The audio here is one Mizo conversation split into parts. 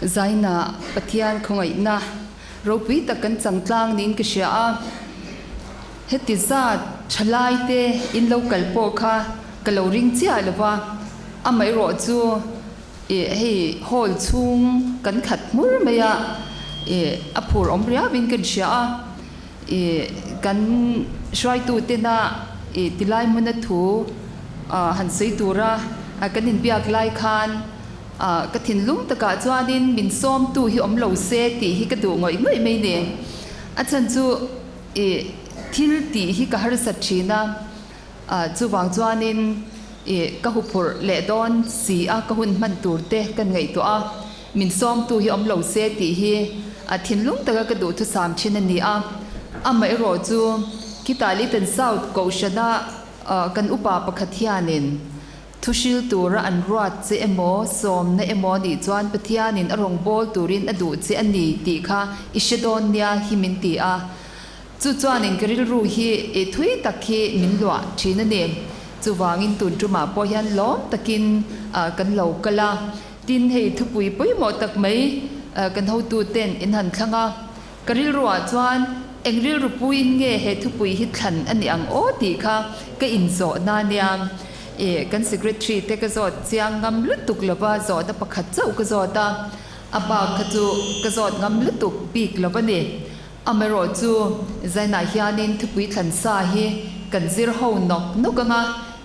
Zaina Pathian khawngaihna ropui tak kan chang tlang niin ka hria a, heti zat thalai te in lo kal pawh kha ka lo ring chiah lo va, amaherawh chu ih hei hall chhung kan khat hmur mai a, ih a phur awm riau in ka hria a, ih kan hruaitu tena ih tilai hmuna thu han sawi tura kan inbiak lai khan. Ka thinlung takah chuanin min sawmtu hi awm lo se tih hi ka duh ngawih ngawih mai ni. A chhan chu ih thil tih hi ka harsat thin a, chuvang chuanin ih ka huphurh leh dawn si a, ka hun hman tur te kan ngaihtuah a, min sawmtu hi awm lo se tih hi a thinlung taka ka duhthusam thin a ni a. Amaherawh chu khitah Lytton South Kohhrana kan upa pakhat hianin Thuhril tura an ruat che emaw, sawmna emaw nih chuan Pathianin a rawn bawl turin a duh che a ni tih kha i hre dawn nia hi min ti a. Chu chuanin ka rilru hi i thui tak hi min luah thin a ni. Chuvangin tun tumah pawh hian lawm takin kan lo kal a. Tin, hei thupui pawimawh tak mai kan hotuten in han thlang a. Ka rilruah chuan eng rilru puiin nge he thupui hi thlan a ni ang aw tih kha ka inzawh na nia. Ih, kan secretary te ka zawt chiang ngam lutuk lo va, zawhna pakhat chauh ka zawt a, a bak kha chu ka zawt ngam lutuk bik lo va ni. Amaherawh chu Zainah hianin thupui thlan sa hi kan zir ho nawk nawk ang a,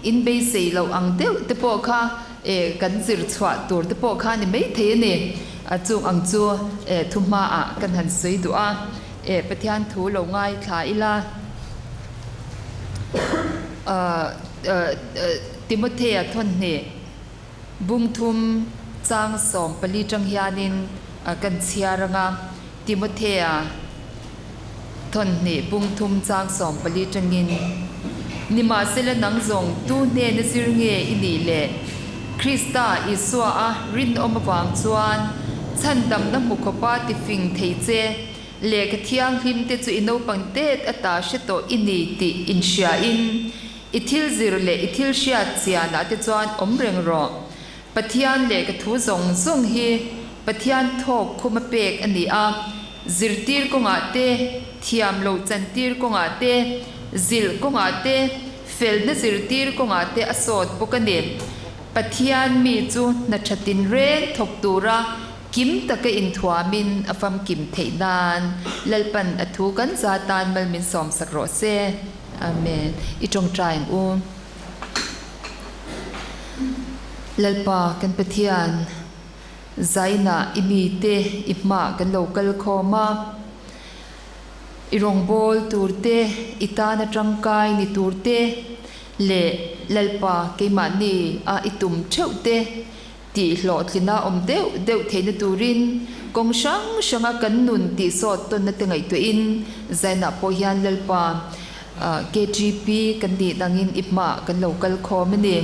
in beisei loh ang deuh te pawh kha E, kan zir chhuah tur te pawh kha ni maithei a ni. A chung ang chu e, thu hmaah kan han sawi duh a. E, Pathian thu lo ngaithla ila. Timothea thawnhnih bungthum chang 14 tang hianin kan chhiar ang a. Timothea thawnhnih bungthum chang 14 tangin, Nimahsela nang zawng tu hnena zir nge i nih le? Krista Isua a rinawm avang chuan chhandamna hmu khawpa tifing thei che lehkha thianghlim te chu i naupang tet ata hre tawh i ni tih inhriain i thil zir leh i thil hriat chianah te chuan awm reng rawh. Pathian lehkha thu zawng zawng hi Pathian thawk khuma pek a ni a, zirtir kawngah te, thiam loh chantir kawngah te, zilh kawngah te, felna zirtir kawngah te a sawt bawk a ni. Pathian mi chu hna tha tinreng thawk tura kim taka inthuamin a famkim theih nan Lalpan a thu kan za tan mal min sawmsak rawh se. Amen. I tawngtai ang u. Lalpa kan Pathian. Zainah i mite i hmah kan lo kal khawm a, i rawngbâwl tur te, i tana tangkai ni tur te leh Lalpa keimahni a i tum theuh te tih hlawhtlina awm deuh deuh theihna turin kawng hrang hranga kan nun tih sawt tawnna te ngaihtuahin Zainah pawh hian Lalpa KTP kan nih dangin i hmah kan lo kal khawm a ni.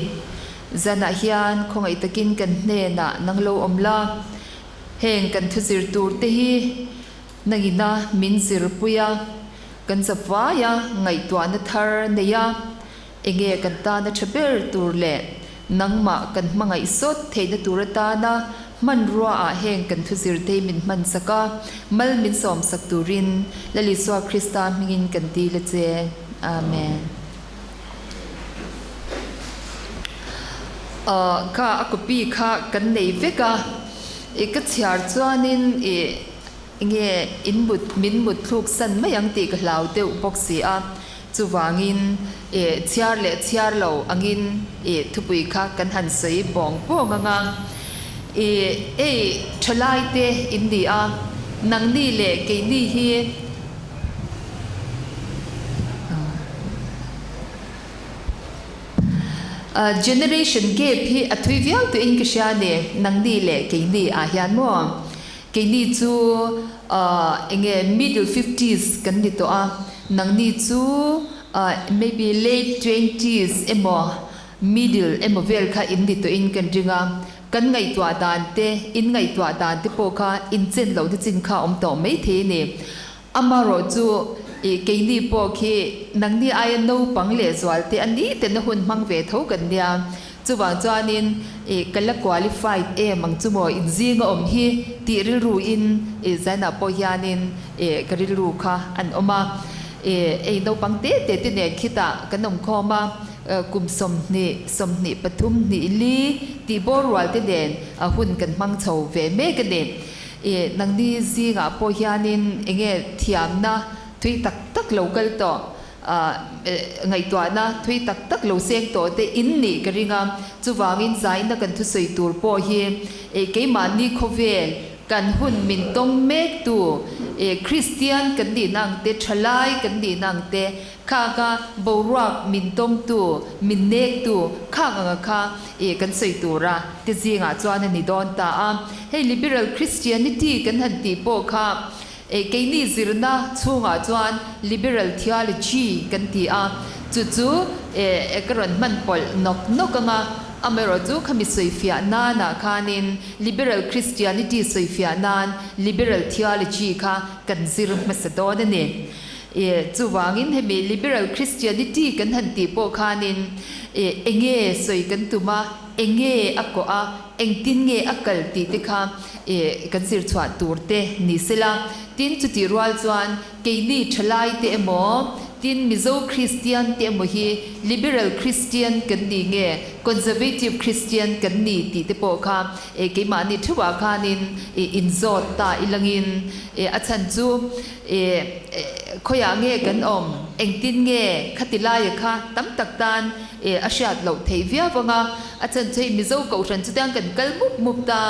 Zanah hian khawngaih takin kan hnenah nang lo awm la, heng kan thu zir tur te hi nangina min zirpui a, kan zavai a, ngaihtuahna thar nei a, enge kan tana tha ber tur leh nangmah kan hmangaih sawt theihna tur atana hmanrua ah heng kan thu zir te hi min hman sak a, mal min sawm sak turin Lal Isua Krista hmingin kan dil a che. Amen. Kha a copy kha kan nei vek a, i ka chhiar chuanin i nge in mut min mut thluk san mai ang tih ka hlau deuh bawk si a, chuvangin i chhiar leh chhiar lo angin i thupui kha kan han sawi bawng bawng ang a, i ei thalai te in ni a, nangni leh keini hi. Generation gap hi a thui viau tawh in ka hria a ni, nangni leh keini ah hian maw? Keini chu enge middle fifties kan ni tawh a, nangni chu maybe late twenties emaw middle emaw vel kha in ni tawh in kan ring a, kan ngaihtuah dan te, in ngaihtuah dan te pawh kha inchen lohna chin kha a awm tawh maithei a ni. Amarawh chu i keini pawh khi nangni aia naupang leh zual te a ni tena hun hmang ve tho kan nia. Chuvang chuanin ih ka la qualified em ang chu maw inzinga awm hi tih rilruin ih zainah pawh hianin ih ka rilru kha an awm a. Ih ei naupang te te te nen khitah kan awm khawm a, kum 20, 23, hnih li tih bawr rual te nen hun kan hmang chho ve mek a ni. Ih nangni zingah pawh hianin enge thiamna thui tak tak lo kal tawh Ngaihtuahna thui tak tak lo seng tawh te in nih ka ring a, chuvangin zaina kan thusawi tur pawh hi keimahni khawvel kan hun min tawng mek tu Kristian kan nihna ang te, thalai kan nihna ang te, khaka boruak min tawng tu, min nek tu khak anga kha kan sawi tura te zingah chuan a ni dawn ta a. Hei Liberal Christianity kan han tih pawh kha Keini zirna chhungah chuan Liberal Theology kan ti a, chu chu ka rawn hman pawlh nawk nawk ang a, amaherawhchu khami sawifiah nanah khanin Liberal Christianity sawifiah nan Liberal Theology kha kan zir hmasa dawn a ni. Chuvangin hemi Liberal Christianity kan han tih pawh khanin enge sawi kan tum a, enge a kawh a, Engtin nge a kal tih te kha kan zir chhuah tur te ni sela. Tin, chutih rual chuan keini thalai te emaw, tin Mizo Kristian te emaw hi Liberal Kristian kan ni nge Conservative Kristian kan ni tih te pawh kha keimahni theuhah khanin inzawt ta ilangin a chhan chu khawiah nge kan awm, engtin nge khati laia kha tam tak tan a hriat loh theih viau ang a, a chan chu hei Mizo Kohhran chutiang kan kal mup mup ta,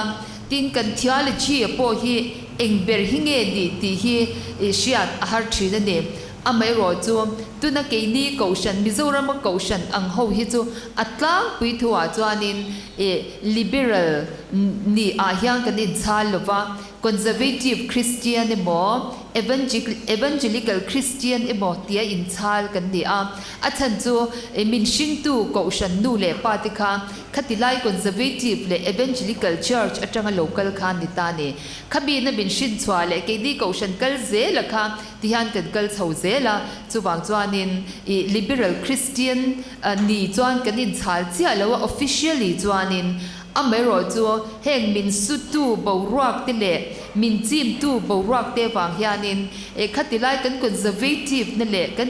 tin kan theology a pawh hi eng ber hi nge nih tih hi hriat a har thin a ni. Amaherawh chu tuna keini Kohhran, Mizorama Kohhran ang ho hi chu a tlangpui thuah chuanin liberal nih ah hian kan inchhal lova, Conservative Christian emaw, Evangelical Christian emaw tia inchhal kan ni a. A chhan chu min hringtu Kohhran nu leh pa te kha khatilai Conservative leh Evangelical Church atanga lo kal kha ni ta ni. Khamina min hrin chhuah leh keini Kohhran kal zela kha tihian kan kal chho zel a. Chuvang chuanin i Liberal Christian ni chuan kan inchhal chiah lo a, officially chuanin Amaherawh chu heng min sutu boruak te leh min chimtu boruak te vang hianin khati lai kan conservative na leh kan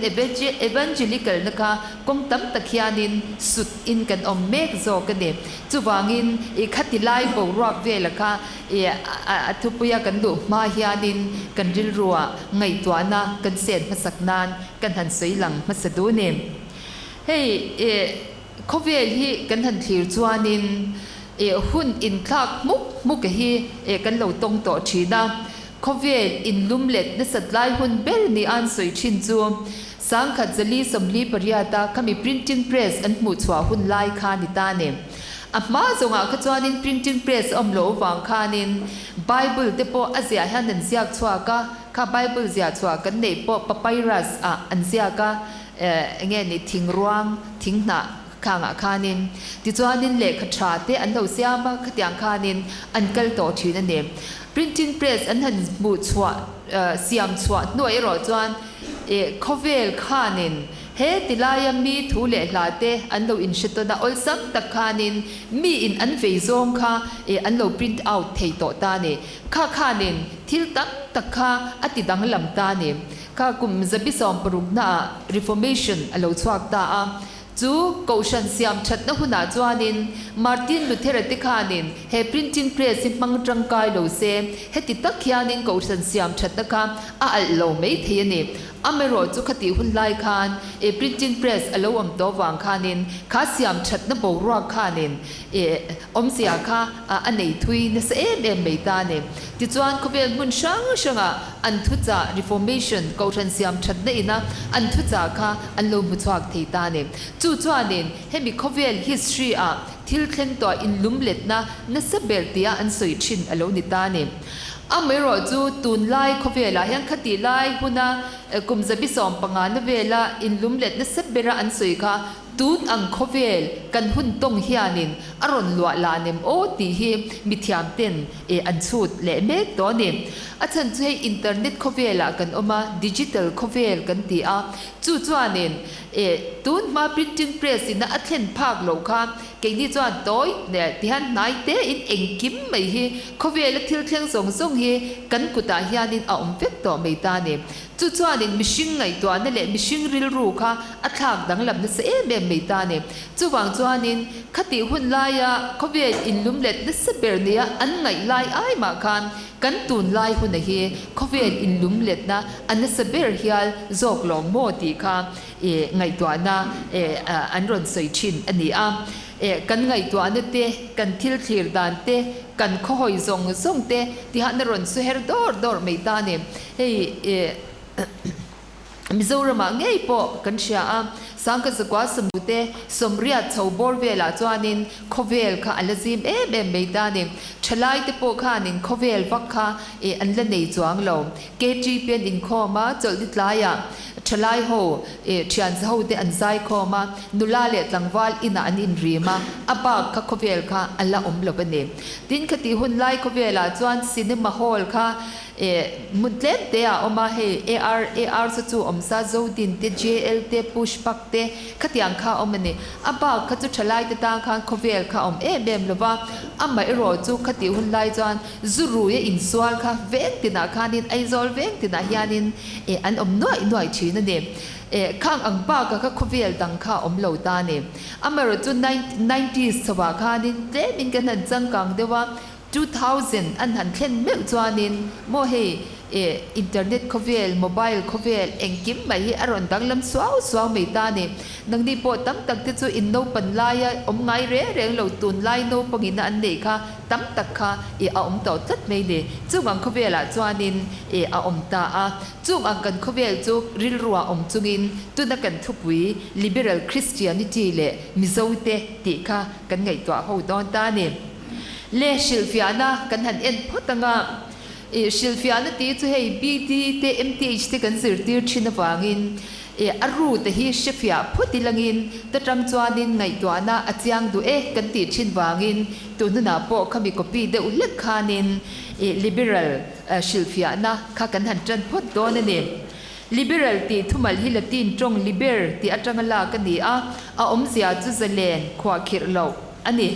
evangelical na kha kawng tam tak hianin sut in kan awm mek zawk a ni. Chuvangin khati lai boruak vela kha a thupuia kan luh hma hianin kan rilruah ngaihtuahna kan sen hmasak nan kan han sawi lang hmasa duh ni. Hei. Khawvel hi kan han thlir chuanin eh hun inthlak hmuk hmuk hi eh kan lo tawng tawh thin a. Khawvel inlum let nasat lai hun ber ni an sawi thin chu 1048 a khami printing press an hmuh chhuah hun lai kha ni ta ni. A hma zawngah kha chuanin printing press a awm loh avang khanin Bible te pawh a ziah hian an ziak chhuak a, kha Bible ziah chhuah kan neih pawh papyrus ah an ziak a, Enge ni thingruang thinghnah khangah khanin tichuanin lehkha tha te an lo siam a, khatiang khanin an kal tawh thin a ni. Printing press an han hmuh chhuah siam chhuah hnuai erawh chuan khawvel khanin he tilaia mi thu leh hla te an lo inhre tawn a, awlsam tak khanin miin an vei zawng kha an lo print out thei tawh ta a ni. Kha khanin thil tam tak kha a ti danglam ta a ni. Kha kum 160 naah Reformation a lo chhuak ta a, chu Kohhran siam thatna hunah chuanin Martin Luthera te khanin he printing press hi hmang tangkai lo se, heti tak hianin Kohhran siam thatna kha a alh lo mai thei a ni. Amaherawh chu khatih hun lai khan e printing press a lo awm tawh vang khanin kha siam thatna boruak khanin e awmzia kha a nei thui nasa em em mai ta a ni. Tichuan khawvel hmun hrang hrangah an thuchah Reformation Kohhran siam thatna ina an thuchah kha an lo hmu chhuak thei ta a ni. Chu chuanin hemi khawvel history ah thil thleng tawh inlumletna nasa ber tia an sawi thin a lo ni ta a ni. Amaherawh chu tunlai khawvelah hian khatih lai huna kum 150 na vela inlumlet nasa bera an sawi kha Tun ang khawvel kan hun tawng hianin a rawn luah lah nem aw tih hi mithiam ten e an chhut leh mek tawh a ni. A chhan chu hei internet khawvelah kan awm a, digital khawvel kan ti a. Chu chuanin eh tun hma printing press ina a thlen phak loh kha keini chuan tawi leh tihian hnai te in engkim mai hi khawvela thil thleng zawng zawng hi kan kutah hianin a awm vek tawh mai ta a ni. Chu chuanin mihring ngaihtuahna leh mihring rilru kha a thlak danglam nasa em em mai ta a ni. Chuvang chuanin khatih hun laia khawvel inlumlet nasa ber nia an ngaih lai ai mah khan kan tunlai huna hi khawvel inlumletna a nasa ber hial zawk lawng maw tih kha ngaihtuahna an rawn sawi thin a ni a. Kan ngaihtuahna te, kan thil thlir dan te, kan khawhawi zawng zawng te tihahna rawn su her dawr dawr mai ta a ni. Hei. Mizoramah ngei pawh kan hria a, Sangkazakua Sawmte Sawmriat chho bawr velah chuanin khawvel kha a la zim em em mai ta a ni. Thalaite pawh khanin khawvel vak kha eh an la nei chuang lo. KTP an inkhawm a, chawlhni tlaiah thalai ho eh thianza ho te an zai khawm a, nula leh tlangval inah an inrim a, a bak kha khawvel kha a la awm lo a ni. Tin, khatih hun lai khawvelah chuan cinema hall kha Eh, hmun tlem te a awm a, hei AR, AR chu chu awm sa, Zodin te, JL te, Pushpak te, khatiang kha a awm a ni. A bak kha chu thalai te tan khan khawvel kha a awm em em lo va, amaherawh chu khatih hun lai chuan zu rui a insual kha veng tinah khanin Aizawl veng tinah hianin eh an awm nuaih nuaih thin a ni. Eh, khang ang baka kha khawvel dang kha a awm lo ta a ni. Amaherawh chu nineties chhovah khanin tlemin kan han changkang deuh a, 2000 an han thlen meuh chuanin maw hei eh internet khawvel, mobile khawvel engkim mai hi a rawn danglam suau suau mai ta a ni. Nangni pawh tam tak te chu in naupan laia awm ngai reng reng lo tunlai naupangina an neih kha tam tak kha eh a awm tawh tlat mai ni. Chung ang khawvelah chuanin eh a awm ta a. Chung ang kan khawvel chu rilruah awm chungin tuna kan thupui Liberal Christianity leh Mizote tih kha kan ngaihtuah ho dawn ta a ni. Le hrilhfiahna kan han en phawt ang a, ih hrilhfiahna tih chu hei BD te MTH te kan zirtir thin avangin ih a route hi hrefiah phawt ilangin ta tang chuanin ngaihtuahna a chiang duh e kan tih thin vangin tunhunah pawh khami copy deuh hlek khanin ih liberal hrilhfiahna kha kan han tan phawt dawn a ni. Liberal tih thumal hi Latin tawng liber tih atanga lak a ni a, a awmzia chu zalen, khuahkhirh loh a ni.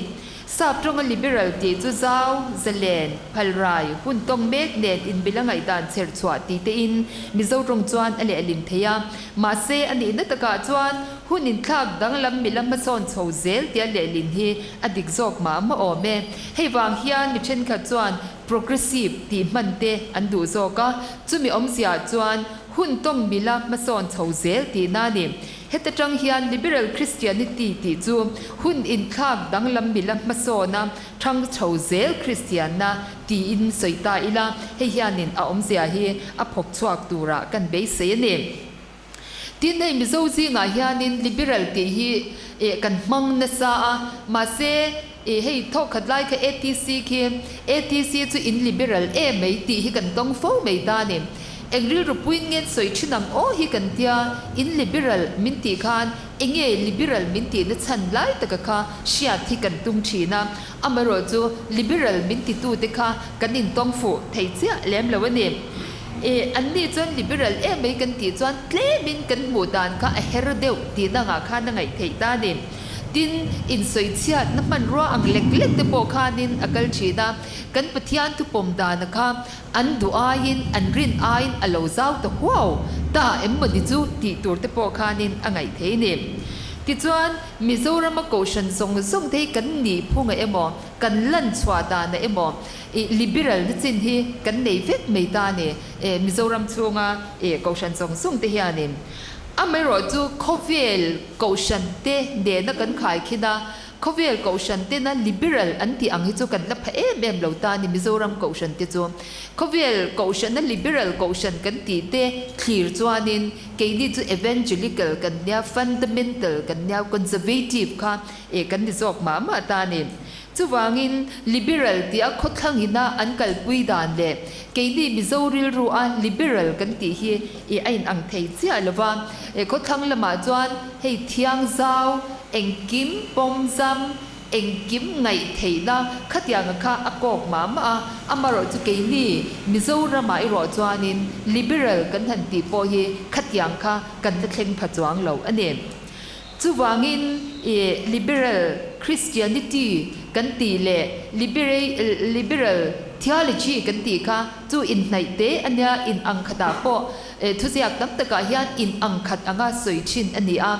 Sap tawnga liberal tih chu zau, zalen, phalrai, hun tawng mek nen inbilh a ngaihdan chher chhuah tih tein Mizo tawng chuan a lehlin thei a. Mahse, a nihna takah chuan hun inthlak danglam mila hmasawn chho zel tia lehlin hi a dik zawk mah mah awm e. Hei vang hian mi thenkhat chuan progressive tih hman te an duh zawk a, chumi awmziah chuan hun tawng mila hmasawn chho zel tihna a ni. Heta tang hian Liberal Christianity tih chu hun inthlak danglam mila hmasawna thang chho zel Kristianna tiin sawi ta ila, hei hianin a awmzia hi a phawk chhuak turah kan beisei a ni. Tin, hei Mizo zingah hianin Liberal tih hi eh kan hmang nasa a, mahse eh hei thawkkhat lai kha ATC khi ATC chu in Liberal em mai tih hi kan tawng fo mai ta a ni. Eng rilru puin nge sawi thin ang aw hi kan tia, in liberal min tih khan enge liberal min tihna chhan lai taka kha hriat hi kan tum thin a, amaherawh chu liberal min titute kha kan intawng fuh thei chiah lem lo a ni. E, anni chuan liberal em mai kan tih chuan tlemin kan hmuh dan kha a her deuh tihna angah khan a ngaih theih ta a ni. Tin, insawichhiatna hmanrua ang lek lek te pawh khanin a kal thin a, kan Pathian thupawm dana kha An duh aiin, an rin aiin a lo zau ta huau ta em mawni chu tih tur te pawh khanin a ngaih thei ni. Tichuan, Mizorama Kohhran zawng zawng te hi kan nih phunga emaw, kan lan chhuah dana emaw, ih liberal na chin hi kan nei vek mai ta a ni, eh Mizoram chhunga ih Kohhran zawng zawng te hianin. Amaherawh chu khawvel Kohhran te nena kan khaikhin a, Khawvel Kohhran tena liberal an tih ang hi chu kan la pha em em lo ta a ni Mizoram Kohhran te chu. Khawvel Kohhrana liberal Kohhran kan tih te thlir chuanin keini chu evangelical kan nia, fundamental kan nia, conservative kha eh kan ni zawk mah mah ta a ni. Chuvangin liberal tia khawthlangina an kalpui dan leh keini Mizo rilru a liberal kan tih hi eh a inang thei chiah lo va. Eh khawthlang lamah chuan hei thiang zau, Engkim pawm zam, Engkim ngaih theihna khatianga kha a kawk mah mah a, amarawh chu keini Mizoramah erawh chuanin liberal kan han tih pawh hi khatiang kha kan la thleng pha chuang lo a ni. Chuvangin i liberal Christianity kan tih leh liberal theology kan tih kha chu inhnaih te a nia, in ang khatah pawh thuziak tam takah hian in ang khat anga sawi thin a ni a.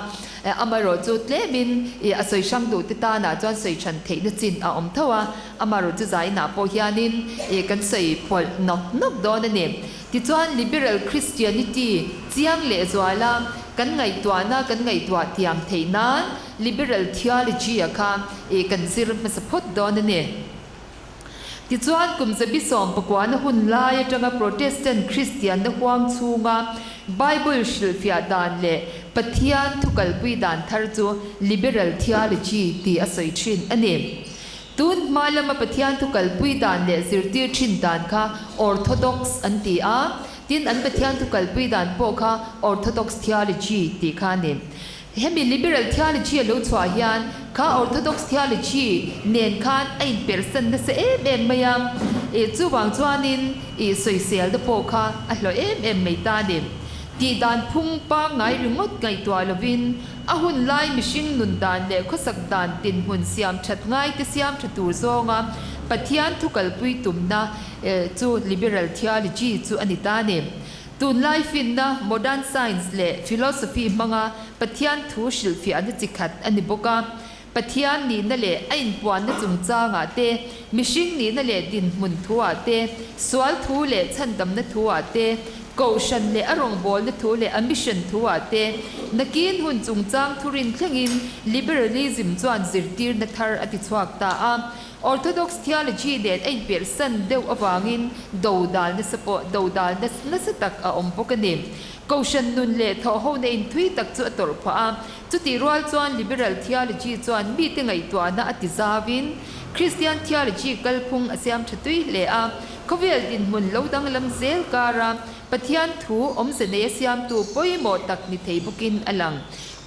Amaherawh chu tlemin i a sawi hrang duh te tanah chuan sawi hran theihna chin a awm tho a, amaherawh chu zainah pawh hianin i kan sawi pawlh nawk nawk dawn a ni. Tichuan Liberal Christianity chiang lehzuala kan ngaihtuahna kan ngaihtuah thiam theih nan Liberal Theology-a kha i kan zir hmasa phawt dawn a ni. Tichuan, kum zabi sawmpakuana hun lai atanga Protestant Kristianna huang chhunga Bible hrilhfiah dan leh Pathian thu kalpui dan thar chu Liberal Theology tih a sawi thin a ni. Tun hma lama Pathian thu kalpui dan leh zirtir thin dan kha Orthodox an ti a, tin an Pathian thu kalpui dan pawh kha Orthodox Theology tih kha a ni. Hemi liberal theology a lo chhuah hian kha orthodox theology nen khan a inperhsan nasa em em mai a, ih chuvang chuanin ih sawiselna pawh kha a hlawh em em mai ta a ni. Tih dan phung pangngai ringawt ngaihtuah lovin a hun lai mihring nun dan leh khawsak dan tinhmun siam that ngai te siam tha tur zawnga Pathian thu kalpui tumna chu liberal theology chu a ni ta a ni. Tunlai finna, modern science leh philosophy hmanga Pathian thu hrilhfiahna chi khat a ni bawk a. Pathian nihna leh a inpuanna chungchangah te, mihring nihna leh dinhmun thuah te, sual thu leh chhandamna thuah te, kohhran leh a rawngbawlna thu leh a mission thuah te, nakin hun chungchang thurin thlengin liberalism chuan zirtirna thar a tichhuak ta a. Orthodox theology nen a inperhsan deuh avangin dodal nasa pawh dodal nasa tak a awm bawk a ni. Kohhran nun leh thawhhona inthui tak chu a tawrh phah a, chutih rual chuan liberal theology chuan mite ngaihtuahna a ti zauvin Christian theology kalphung a siam tha tui hle a, khawvel dinhmun lo danglam zel kara Pathian thu awmze nei a siamtu pawimawh tak ni thei bawkin a lang.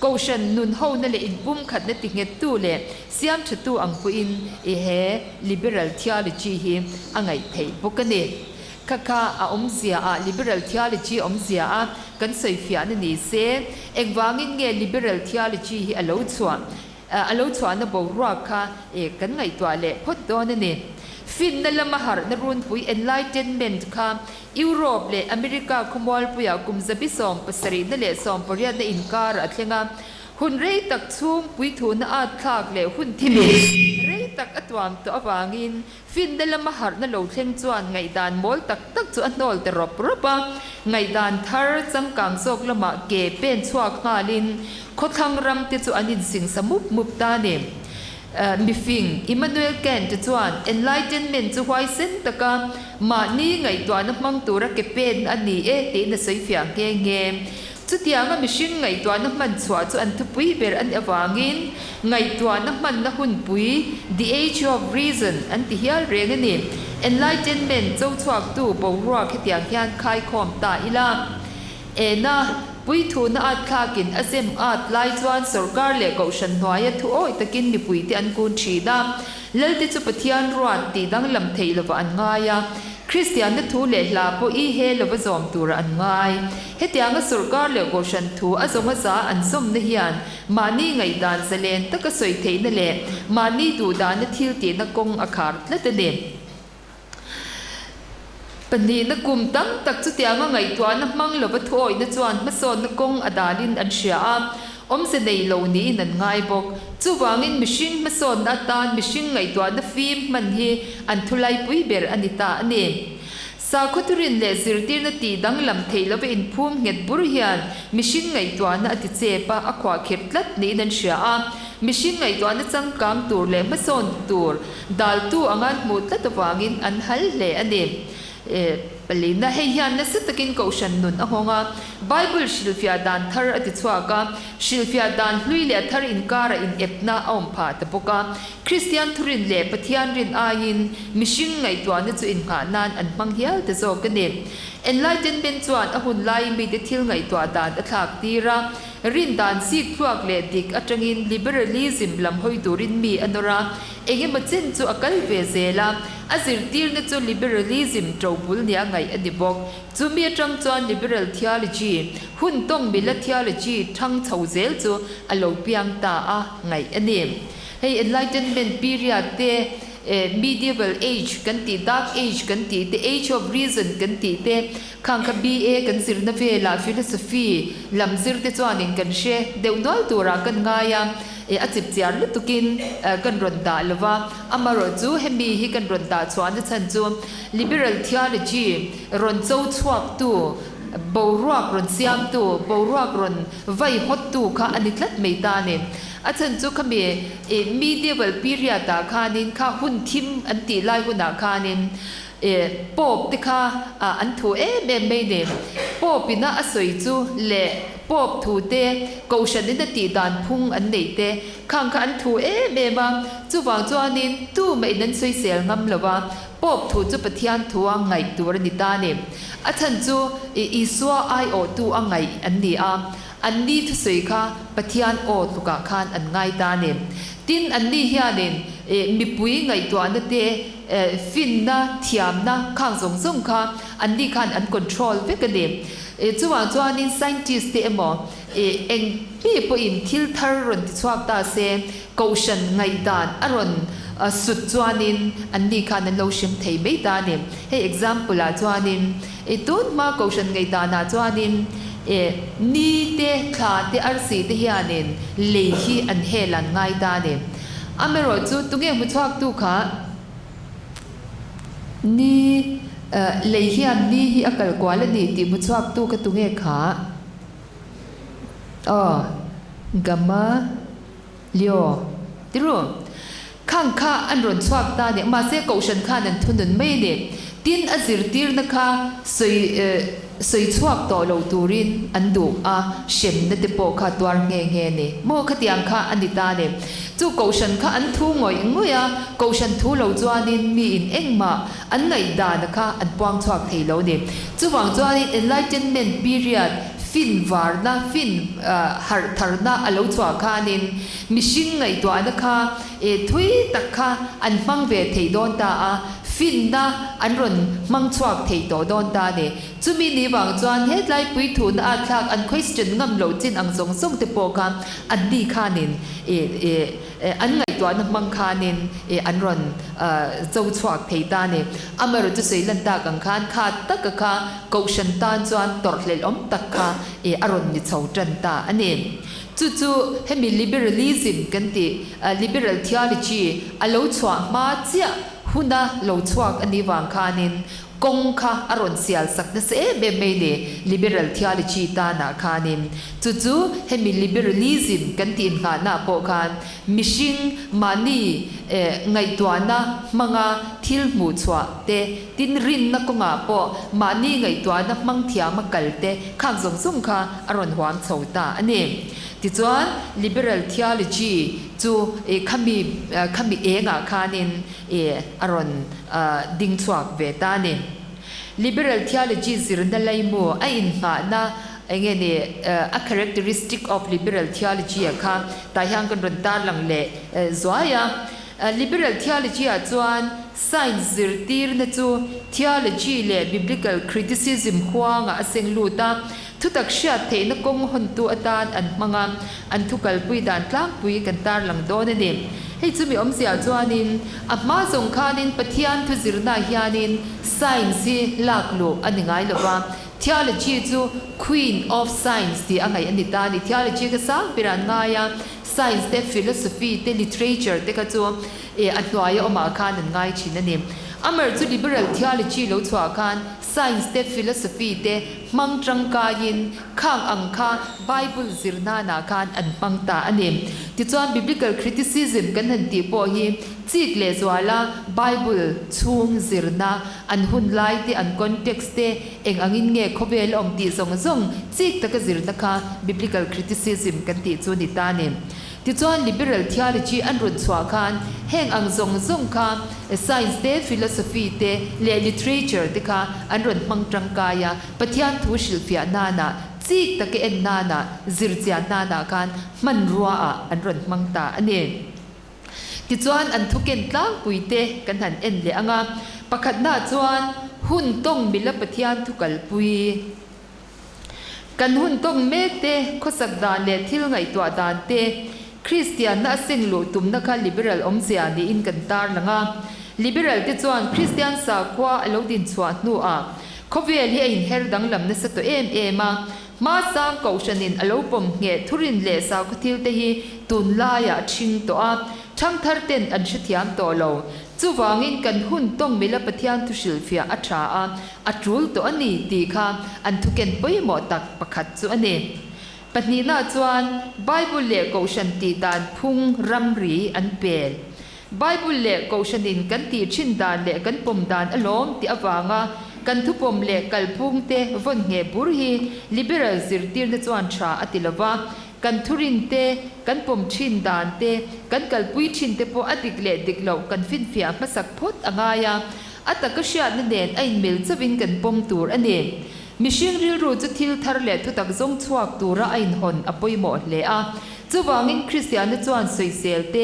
Kohhran nun hona leh inpumkhatna tinghettu leh siamthatu ang pawhin i he liberal theology hi a ngaih theih bawk a ni. Kha kha a awmzia ah liberal theology awmzia a kan sawifiahna ni se, engvangin nge liberal theology hi a lo chhuah a lo chhuahna boruak kha i kan ngaihtuah leh phawt dawn a ni. Finna lama harhna runpui enlightenment kha Europe leh America khawmualpuiah kum 17 na leh 18 na inkar a thleng a, hun rei tak chhung puithuna at thlak leh hun thimin rei tak a tuam tawh avangin finna lama harhna lo thleng chuan ngaihdan mawl tak tak chu a hnawl ta rawp rawp a, ngaihdan thar changkang zawk lamah ke pen chhuak nghalin khawthlang ram te chu an insingsa mup mup ta a ni. Mifing Immanuel Kant chuan Enlightenment chu huaisen taka mahni ngaihtuahna hmang tura ke pen a ni e tiin a sawi fiah nghe nghe. Chutianga mihring ngaihtuahna hman chhuah chu an thupui ber a nih avangin ngaihtuahna hmanna hunpui, the age of reason, an ti hial reng a ni. Enlightenment cho chhuaktu boruak hetiang hian khaikhawm ta ila. Ena, puithuna at thlakin a zem at lai chuan sorkar leh kohhran hnuaia thu awi takin mipuite an kun thin a. Lalte chu Pathian ruat tih danglam theih lova an ngai a, Kristianna thu leh hla pawh i he lova zawm tura an ngai. Hetianga sorkar leh kohhran thu a zawng a za an zawmna hian mahni ngaihdan zalen taka sawi theihna leh mahni duhdahna thil tihna kawng a khar tlat a ni. Pahnihna kum tam tak chutianga ngaihtuahna hmang lova thuawihna chuan hmasawnna kawng a dalin an hria a, awmze nei lo niin an ngai bawk. Chuvangin mihring hmasawnna atan mihring ngaihtuahna fim hman hi an thulaipui ber a ni ta a ni. Sakhaw thurin leh zirtirna tih danglam theih lova inphum nghet bur hian mihring ngaihtuahna a ti chep a, a khuahkhirh tlat niin an hria a. Mihring ngaihtuahna changkang tur leh hmasawn tur Daltu anga an hmuh tlat avangin an hal hle a ni. Palina, hei hian nasa takin kohhran nun a nghawng a, Bible hrilhfiah dan thar a ti chhuak a, hrilhfiah dan hlui leh a thar inkara inepna a awm phah ta bawk a. Kristian thurin leh Pathian rin aiin mihring ngaihtuahna chu innghah nan an hmang hial ta zawk a ni. Enlightenment chuan a hun laiin mite thil ngaihtuah dan a thlak tir a. Rin dan chik thluak leh dik atangin liberalism lam hawi turin mi a nawr a, engemaw chen chu a kal ve zel a, a zirtirna chu liberalism tobul nia ngaih a ni bawk. Chumi atang chuan liberal theology, hun tawng mila theology thang chho zel chu a lo piang ta a ngaih a ni. Hei Enlightenment period te, Medieval age kan tih, Dark age kan tih te, Age of Reason kan tih te, Khang kha BA kan zirna velah philosophy lam zir te chuanin kan hre deuh nual turah kan ngai a, a chip chiar lutukin kan rawn dah lo va. Amaherawh chu hemi hi kan rawn dah chhuahna chhan chu liberal theology rawn cho chhuaktu, boruak rawn siamtu, boruak rawn vai hawttu kha a ni tlat mai ta a ni. A chhan chu khami medieval period-ah khanin kha hun thim an tih lai hunah khanin E, Pope te kha an thu em em mai ni. Pope ina a sawi chu leh Pope thu te, Kohhran ina tih dan phung an neih te khang kha an thu em em a. Chuvang chuanin tumah in an sawisel ngam lo a, Pope thu chu Pathian thu a ngaih tur a ni ta ni. A chhan chu Isua aiawhtu a ngaih an ni a, an ni thusawi kha Pathian aw tlukah khan an ngai ta ni. Tin, an ni hianin mipui ngaihtuahna te, Finna, thiamna khang zawng zawng kha an ni khan an control vek a ni. Chuvang chuanin scientist te emaw eng mi pawhin thil thar rawn ti chhuak ta se, kohhran ngaihdan a rawn sut chuanin an ni khan an lo hrem thei mai ta a ni. Hei example ah chuanin tun hma kohhran ngaihdanah chuanin ni te, thla te, arsi te hianin lei hi an hel an ngai ta a ni. Amaherawh chu tunge hmu chhuaktu kha ni lei hian ni hi a kal kual a ni tih hmu chhuaktu kha tunge kha? Aw, Gama Leo tiru. Khang kha an rawn chhuak ta a ni. Mahse Kohhran khan an thunun mai a ni. Tin, a zirtirna kha sawi Sawi chhuak tawh lo turin an duh a, hremna te pawh kha tuar nghe nghe a ni. Maw khatiang kha a ni ta a ni. Chu Kohhran kha an thu ngawih ngawih a, Kohhran thu lo chuanin miin engmah an ngaihdana kha an puang chhuak thei lo a ni. Chuvang chuanin Enlightenment period, fin varna, fin harh tharna a lo chhuah khanin mihring ngaihtuahna kha thui tak kha an hmang ve thei dawn ta a, Finna an rawn hmang chhuak thei tawh dawn ta a ni. Chumi ni vang chuan hetlai puithuna a thlak an question ngam loh chin ang zawng zawng te pawh kha an ni khanin an ngaihtuahna hmang khanin an rawn cho chhuak thei ta a ni. Amaherawh chu sawi lan tak ang khan kha taka kha Kohhran tan chuan tawrhhlelh awm tak kha a rawn ni chho tan ta a ni. Chu chu hemi liberalism kan tih liberal theology a lo chhuah hma chiah huna lo chhuak a nih vang khanin kawng kha a rawn sial sak nasa em em mai ni liberal theology tanah khanin. Chu chu hemi liberalism kan tih inngahna pawh khan mihring mahni ngaihtuahna hmanga thil hmuh chhuah te, tin rinna kawngah pawh mahni ngaihtuahna hmang thiama kal te khang zawng zawng kha a rawn huam chho ta a ni. Tichuan liberal theology chu khami khami engah khanin a rawn ding chhuak ve ta a ni. Liberal theology zirna laimu a inngahna enge ni a characteristic of liberal theology ah kha tah hian kan rawn tarlang leh zuai a. Liberal theology ah chuan science zirtirna chu theology leh biblical criticism huangah a seng lut a, Thutak hriat theihna kawng hawntu atan an hmang a, an thu kalpui dan tlangpui kan tarlang dawn a ni. Hei chumi awmzia chuanin a hma zawng khanin Pathian thu zirnaah hianin science hi lak luh a ni ngai lo va, theology chu Queen of Science tih a ngaih a ni ta a ni. Theology kha sang berah an ngai a, science te, philosophy te, literature te kha chu a hnuaia awmah khan an ngai thin a ni. Amar chu liberal theology lo chhuah khan science te, philosophy te, Hmang tangkaiin khang ang kha Bible zir nanah khan an hmang ta a ni. Tichuan Biblical Criticism kan han tih pawh hi chik leh zuala Bible chhung zirna, an hun lai te, an context te, eng angin nge khawvel a awm tih zawng zawng chik taka zirna kha Biblical Criticism kan tih chu a ni ta a ni. Tichuan Liberal Theology an rawn chhuah khan heng ang zawng zawng kha Science te, Philosophy te leh Literature te kha an rawn hmang tangkai a, Pathian thu hrilhfiah nana chik taka en nana, zir chian nana khan hmanrua ah an rawn hmang ta a ni. Tichuan an thuken tlangpui te kan han en leh ang a, pakhatna chuan hun tawng mila Pathian thu kalpui. Kan hun tawng mek te, khawsak dan leh thil ngaihtuah dan te, Kristianna a seng luh tumna kha liberal awmzia niin kan tarlang a. Liberal te chuan Kristian sakhua a lo din chhuah hnuah khawvel hi a inher danglam nasa tawh em em a, Hmasang Kohhranin a lo pawm ngheh thurin leh sakhaw thil te hi tunlaiah a ṭhing tawh a, ṭhangthar ten an hrethiam tawh lo. Chuvangin kan hun tawng mila Pathian thu hrilhfiah a ṭha a, a ṭul tawh a ni tih kha an thuken pawimawh tak pakhat chu a ni. Pahnihna chuan Bible leh Kohhran tih dan phung ramri an pel. Bible leh Kohhranin kan tih thin dan leh kan pawm dan alawm tih avanga kan thupawm leh kalphung te vawn ngheh bur hi liberal zirtirna chuan tha a ti lova, kan thurin te, kan pawm thin dan te, kan kalpui thin te pawh a dik leh dik loh kan finfiah hmasak phawt a ngai a, a taka hriatna nen a inmil chauhin kan pawm tur a ni. Mihring rilru chu thil thar leh thutak zawng chhuak tura a inhawn a pawimawh hle a. Chuvangin Kristianna chuan sawisel te,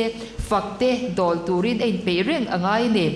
fak te, dawl turin a inpeih reng a ngai a ni.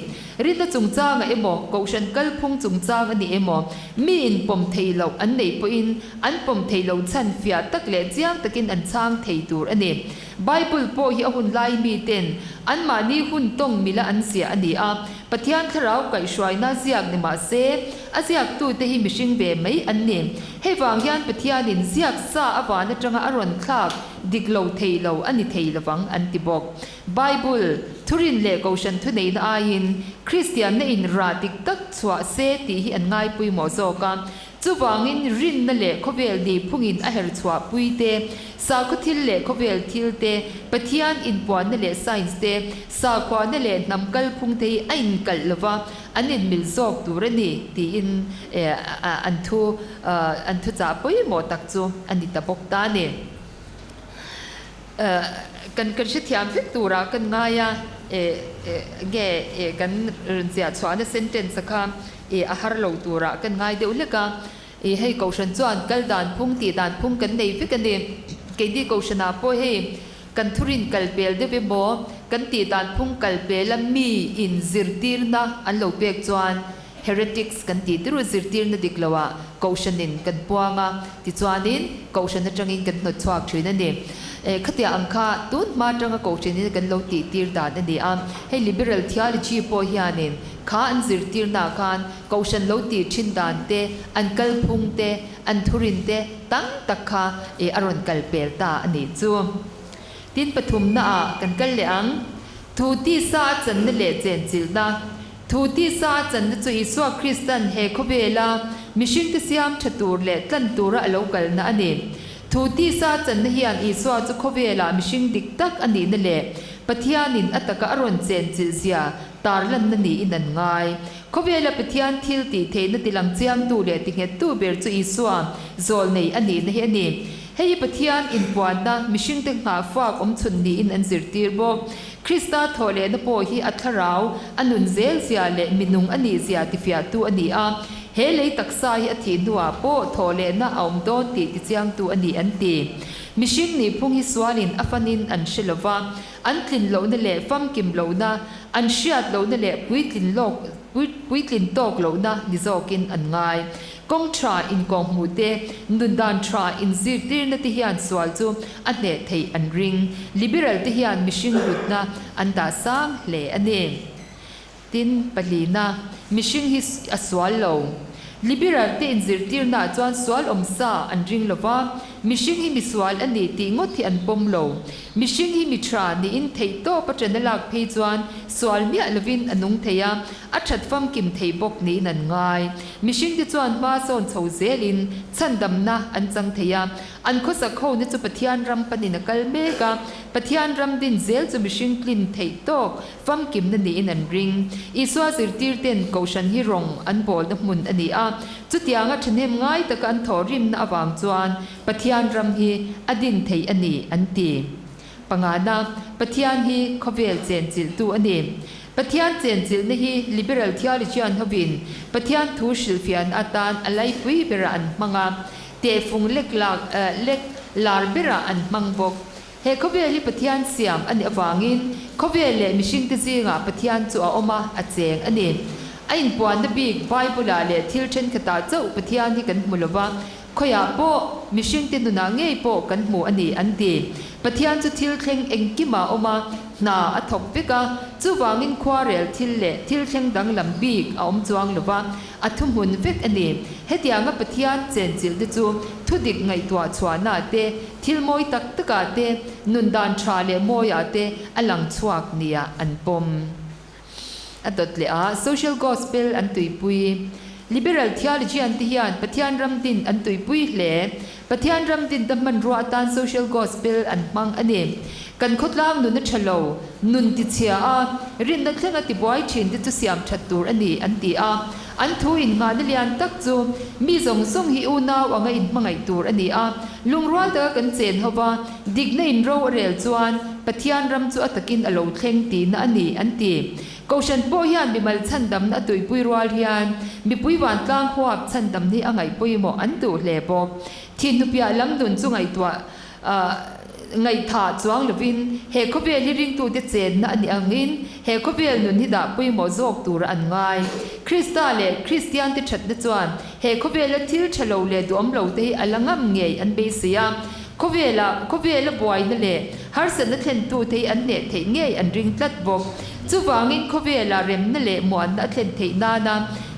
Rinna chungchangah emaw, Kohhran kalphung chungchang a ni emaw, mi inpawm thei loh an neih pawhin an pawm thei lo chhan fiah tak leh chiang takin an chhang thei tur a ni. Bible pawh hi a hun lai miten anmahni hun tawng mila an ziah a ni a, Pathian thlarau kaihhruaina ziak ni mah se, a ziaktute hi mihring ve mai an ni. Hei vang hian Pathianin ziak sa a van atanga a rawn thlak dik lo thei lo a ni thei lovang an ti bawk. Bible, thurin leh Kohhran thuneihna aiin Kristianna in rah dik tak chhuah se tih hi an ngaipawimawh zawk a. Chuvangin rinna leh khawvel ni phungin a her chhuah pui te, sakhaw thil leh khawvel thil te, Pathian inpuanna leh science te, sakhuana leh hnam kalphung te hi a inkalh lova an inmil zawk tur a ni tiin an thu an thuchah pawimawh tak chu a ni ta bawk ta a ni. Kan kan hrethiam vek turah kan ngai a, nge kan rawn ziah chhuahna sentence a kha I a har lo turah kan ngai deuh hlek a, i hei Kohhran chuan kal dan phung tih dan phung kan nei vek a ni. Keini Kohhranah pawh hei kan thurin kal pel deuh emaw, kan tih dan phung kal pela mi in zirtirna an lo pek chuan heretics kan tih tirh zirtirna dik loah Kohhranin kan puang a, tichuanin Kohhran atangin kan hnawt chhuak thin a ni. Khatiang ang kha tun hma atanga Kohhranin kan lo tih tir dan a ni a, hei liberal theology pawh hianin Kha an zirtirnaah khan Kohhran lo tih thin dan te, an kalphung te, an thurin te tam tak kha eh a rawn kal pel ta a nih chu. Tin pathumnaah kan kal leh ang. Thu tisa a channa leh chenchilhna. Thu tisa a channa chu Isua Kristan he khawvela mihringte siam tha tur leh tlan tura a lo kalna a ni. Thu tisa a channa hian Isua chu khawvelah mihring dik tak a nihna leh Pathianin a taka a rawn chenchilh zia Tarlanna niin an ngai. Khawvela Pathian thil tih theihna tilang chiangtu leh tinghettu ber chu Isua, zawlnei a nihna hi a ni. Hei hi Pathian inpuanna, mihringte nghahfak awmchhun niin an zirtir bawk. Krista thawhlehna pawh hi a thlarau, a nun zel zia leh minung a nih zia tifiahtu a ni a. He lei taksa hi a thih hnuah pawh thawhlehna a awm dawn tih tichiangtu a ni an ti. Mihring nihphung hi sualin a fanin an hre lova. An tlin lohna leh famkim lohna, an hriat lohna leh puitlin lawk puitlin tawk lohna ni zawkin an ngai. Kawng tha inkawhhmuh te, nun dan tha inzirtirna te hian sual chu a hneh theih an ring. Liberal te hian mihring hlutna an dah sang hle a ni. Tin, pahlina, mihring hi a sual lo. Liberal te inzirtirnaah chuan sual awm sa an ring lo va, mihring hi misual a ni tih ngawt hi an pawm lo. Mihring hi mi tha niin theih tawp a ṭan a lak phei chuan sual miah lovin a nung thei a, a ṭhat famkim thei bawk niin an ngai. Mihringte chuan hma sawn chho zelin chhandamna an chang thei a, An khawsak hona chu Pathian ram panin a kal mek a, Pathian ram din zel chu mihring tlin theih tawk famkimna niin an ring. Isua zirtirten Kohhran hi rawng an bawlna hmun a ni a, chutianga thahnem ngai taka an thawhrimna avang chuan Pathian ram hi a din theih a ni an ti. Pangana, Pathian hi khawvel chenchilhtu a ni. Pathian chenchilhna hi Liberal theologian hovin Pathian thu hrilhfiahna atan a laipui berah an hmang a. Tehfung lek lak lek lar berah an hmang bawk. He khawvel hi Pathian siam a nih avangin khawvel leh mihringte zingah Pathian chu a awm a, a cheng a ni. A inpuanna bik Bible-ah leh thil thenkhatah chauh Pathian hi kan hmu lo va, khawiah pawh mihringte nunah ngei pawh kan hmu a ni an ti. Pathian chu thil thleng engkimah a awm a, hna a thawk vek a, chuvangin khuarel thil leh thil thleng danglam bik a awm chuang lo va, A thuhmun vek a ni. Hetianga Pathian chenchilhte chu thudik ngaihtuah chhuahnaah te, thil mawi tak takah te, nun dan tha leh mawiah te a lang chhuak nia an pawm. A dawt leh a, Social Gospel an tuipui. Liberal theologian te hian Pathian ram din an tuipui hle. Pathian ram din ta hmanrua atan Social Gospel an hmang a ni. Kan khawtlang nun a tha lo, nun tichhia a, rinna thlenga tibuai thin te chu siam that tur a ni, an ti a. An thu innghahna lian tak chu mi zawng zawng hi unau anga inhmangaih tur a ni a. Lungrual taka kan chen ho va, dikna inro a rel chuan Pathian ram chu a takin a lo thleng tihna a ni, an ti. Kohhran pawh hian mimal chhandamna a tuipui rual hian mipui vantlang huap chhandam hi a ngaih pawimawh an duh hle bawk. Thihnupiah lam nun chu ngaihtuah ngaihthah chuang lovin he khawvel hi ringtute chenna a nih angin he khawvel nun hi dah pawimawh zawk tura an ngai. Krista leh Kristiante thatna chuan he khawvela thil tha lo leh duhawm lo te hi a la ngam ngei an beisei a. Khawvela khawvela buaina leh harsatna thlentute hi an hneh theih ngei an ring tlat bawk. Chuvangin khawvela remna leh muanna a thlen theih nana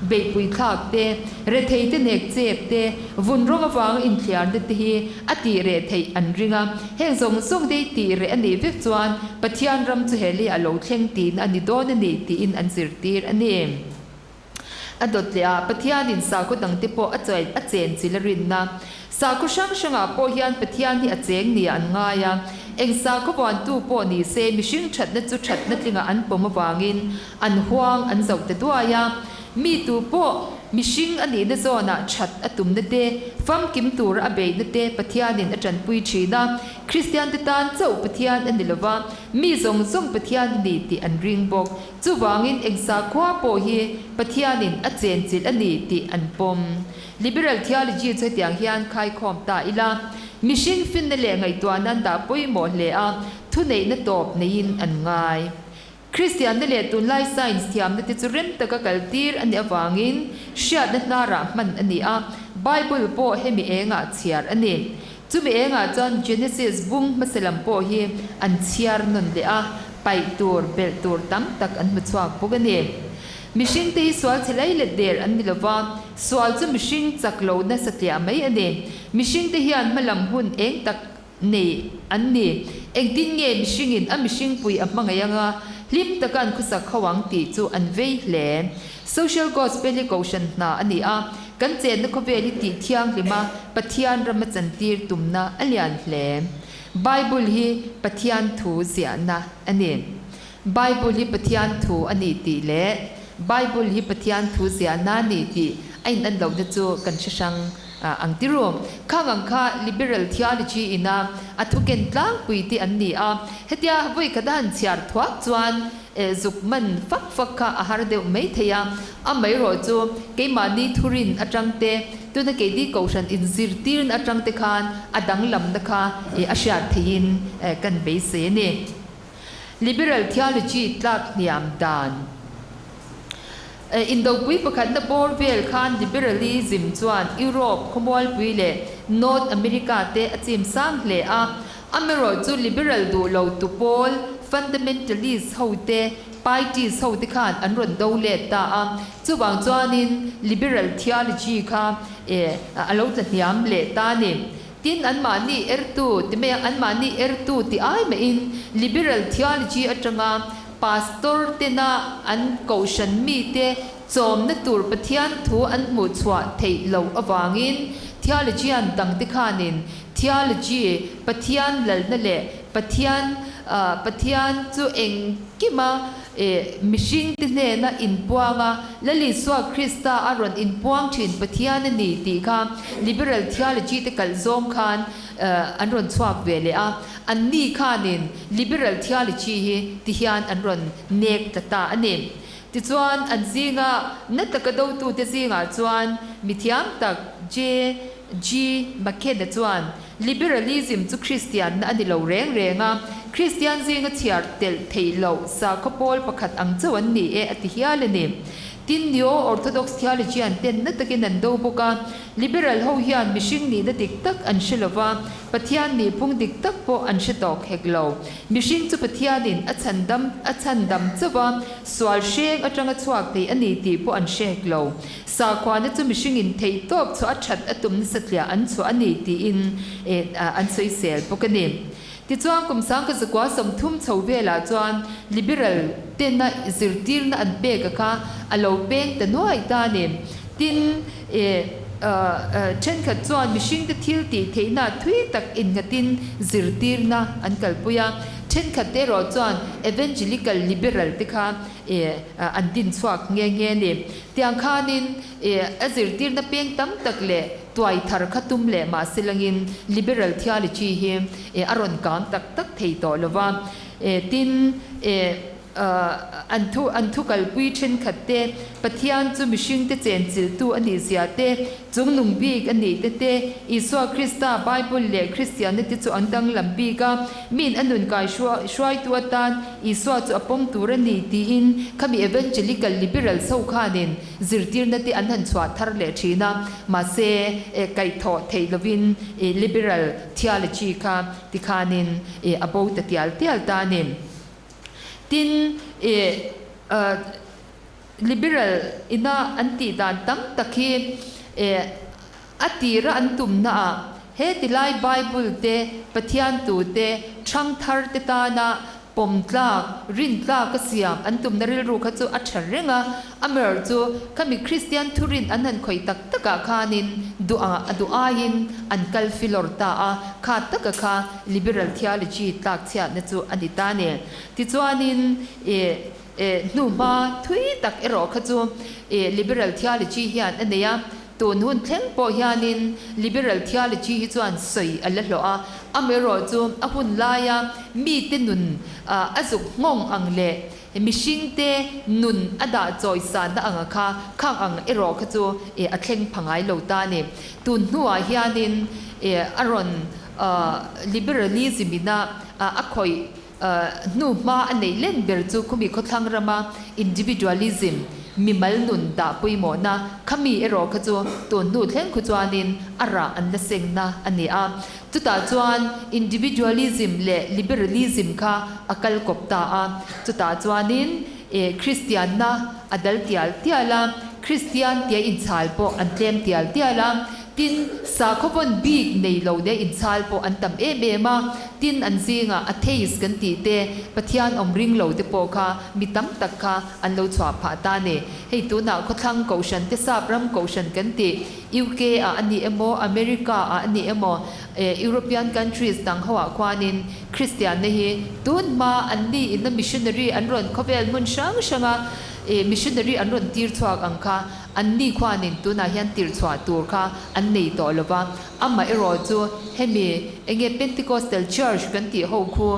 beihpui thlak te, retheite nek chep te, vun rawng avanga inthliarna te hi a tih reh theih an ring a. Heng zawng zawng te hi tih reh a nih vek chuan Pathian ram chu he lei a lo thleng tihna a ni dawn a ni tiin an zirtir a ni. A dawt leh a, Pathianin sakhaw dangte pawh a chawi a chen chil a rinna. Sakhaw hrang hrangah pawh hian Pathian hi a cheng nia an ngai a. Eng sakhaw vuantu pawh ni se mihring thatna chu thatna tlingah an pawm avangin an huang an zoh ta duai a. Mi tu pawh mihring a nihna zawnah that a tumna te, famkim tura a beihna te Pathianin a tanpui thin a. Kristiante tan chauh Pathian a ni lova, mi zawng zawng Pathian a ni tih an ring bawk. Chuvangin eng sakhua pawh hi Pathianin a chenchilh a ni tih an pawm. Liberal theology chu hetiang hian khaikhawm ta ila, mihring finna leh ngaihtuahna an dah pawimawh hle a, thuneihna tawp neiin an ngai. Kristianna leh tunlai science thiamna te chu rem taka kaltir a nih avangin hriatna hnarah hman a ni a, Bible pawh hemi engah chhiar a ni. Chumi engah chuan Genesis bung hmasa lam pawh hi an chhiar nawn leh a, paih tur, belh tur tam tak an hmu chhuak bawk a ni. Mihringte hi sual chhe lei let der an ni lova, sual chu mihring chak lo nasa tliah mai a ni. Mihringte hian hmalam hun eng tak nei an ni. Engtin nge mihringin a mihringpui a hmangaih anga hlim taka an khawsak ho ang tih chu an vei hle. Social Gospel hi kohhran hna a ni a, kan chenna khawvel hi tih thianghlima Pathian rama chantir tumna a lian hle. Bible hi Pathian thu ziahna a ni. Bible hi Pathian thu a ni tih leh Bible hi Pathian thu ziahna a ni tih a in an lohna chu kan hre hrang ang ti ru. Khang ang kha Liberal Theology ina a thu ken tlangpui te an ni a, hetia vawi khat a han chhiar thuak chuan Zuk man fak fak kha a har deuh mai thei a, amaherawh chu keimahni thurin atang te, tuna keini kohhran inzirtirna atang te khan a danglamna kha a hriat theihin kan beisei a ni. Liberal theology tlak hniam dan. Indopui pakhatna bawr vel khan liberalism chuan Europe khawmualpui leh North America te a chim sang hle a, Amaherawh chu liberal duh lo tu pawl, fundamentalist ho te, pietist ho te khan an rawn do let ta a. Chuvang chuanin liberal theology kha eh a lo tla hniam leh ta a ni. Tin, anmahni ertu ti mai a, anmahni ertu ti ai mahin liberal theology atanga pastor tena an kohhran mite chawmna tur Pathian thu an hmuh chhuah theih loh avangin theologian dangte khanin Theology, Pathian lalna leh Pathian Pathian chu engkima mihringte hnena inpuang a, Lal Isua Krista a rawn inpuang thin Pathian a ni tih kha Liberal Theology te kalh zawng khan an rawn chhuak ve leh a. Anni khanin Liberal Theology hi ti hian an rawn nek ta ta a ni. Tichuan an zinga na taka dotute zingah chuan mithiam tak J. G. McKenna chuan, Liberalism chu Kristianna a ni lo reng reng a, Kristian zinga chhiar telh theih loh sakhaw pawl pakhat ang chauh an ni e a ti hial a ni. Tin, Neo-Orthodox theologian ten na takin an do bawk a, Liberal ho hian mihring nihna dik tak an hre lo va, Pathian nihphung dik tak pawh an hre tawk hek lo. Mihring chu Pathianin a chhandam a chhandam chauh va, sual hreng atanga chhuak thei a ni tih pawh an hre hek lo. Sakhuana chu mihringin theih tawp chhuah a that a tum nasa tliah an chhuah a ni tiin an sawisel bawk a ni. Tichuan kum 1930 chho velah chuan Liberal tena zirtirna an pek a kha a lo peng ta nuai ta a ni. Tin, thenkhat chuan mihringte thil tih theihna thui tak innghatin zirtirna an kalpui a, thenkhat te erawh chuan Evangelical Liberal te kha an din chhuak nghe nghe a ni. Tiang khanin a zirtirna peng tam tak leh tuai thar kha tum leh mahse langin liberal theology hi a rawn kang tak tak thei tawh lo va. Tin, an thu an thu kalpui thenkhat te, Pathian chu mihringte chenchilhtu a nih zia te, chungnung bik a nih te te, Isua Krista, Bible leh Kristianna te chu an danglam bik a, miin a nun kai hruaitu atan Isua chu a pawm tur a ni tiin khami Evangelical Liberals ho khanin zirtirna te an han chhuah thar leh thin a, mahse kaihthawh theih lovin Liberal theology kha tikhanin a bo ta tial tial ta a ni. Tin, Liberal ina an tih dan tam tak hi a tira an tumnaah he tilai Bible te, Pathian tu te, thangthar te tana pawm tlak, rin tlak a siam an tumna rilru kha chu a tha reng a, amaherawh chu khami Kristian thurin an han khawih tak takah khanin duh a duh aiin an kal filawr ta a, kha taka kha Liberal theology tlak chhiatna chu a ni ta a ni. Tichuanin ih Hnuhma thui tak erawh kha chu Liberal theology hian a nei a, tun hun thleng pawh hianin Liberal theology hi chuan sawi a la hlawh a, amaherawh chu a hun laia mite nun a zuk nghawng ang leh mihringte nun a dah chawisanna anga kha khang ang erawh kha chu a thleng pha ngai lo ta a ni. Tun hnuah hianin a rawn Liberalism ina a khawih Hnu hma a neih len ber chu khumi khawthlang rama individualism, mimal nun dah pawimawhna, khami erawh kha chu tun hnu thleng khu chuanin a rah an la sengna a ni a. Chutah chuan individualism leh liberalism kha a kal kawp ta a. Chutah chuanin Kristianna a dal tial tial a, Kristian tia inchhal pawh an tlem tial tial a. Tin, sakhaw vawn bik nei lo leh inchhal pawh an tam em em a, tin an zingah atheist kan tih te, Pathian awm ring lo te pawh kha mi tam tak kha an lo chhuah phah ta a ni. Hei tunah khawthlang kohhran te sap ram kohhran kan tih, UK ah a ni emaw, America ah a ni emaw, European countries dang ho ah khuanin Kristianna hi tun hma an ni in a missionary an rawn khawvel hmun hrang hranga missionary an rawn tir chhuak ang kha An ni khuanin tunah hian tirhchhuah tur kha an nei tawh lo va, amah erawh chu hemi enge Pentecostal Church kan tih ho khu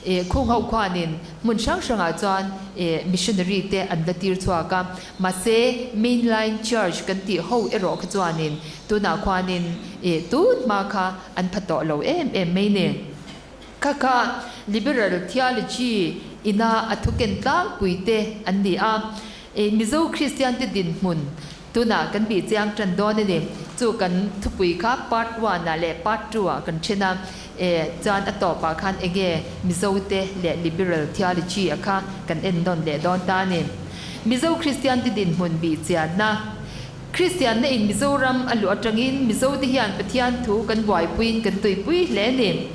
eh khung ho khuanin hmun hrang hrangah chuan eh missionary te an la tir chhuak a, mahse mainline church kan tih ho erawh kha chuanin tunah khuanin eh tun hma kha an pha tawh lo em em mai ni. Kha kha Liberal theology ina a thuken tlangpui te an ni a. Mizo Kristian te dinhmun tunah kan bih chiang tan dawn a ni. Chu kan thupui kha part one ah leh part two ah kan then a. Chuan a tawpah khan enge Mizo te leh Liberal theology a kha kan en nawn leh dawn ta a ni. Mizo Kristian te dinhmun bih chianna. Kristianna in Mizoram a luh atangin Mizo te hian Pathian thu kan buaipuiin kan tuipui hle a ni.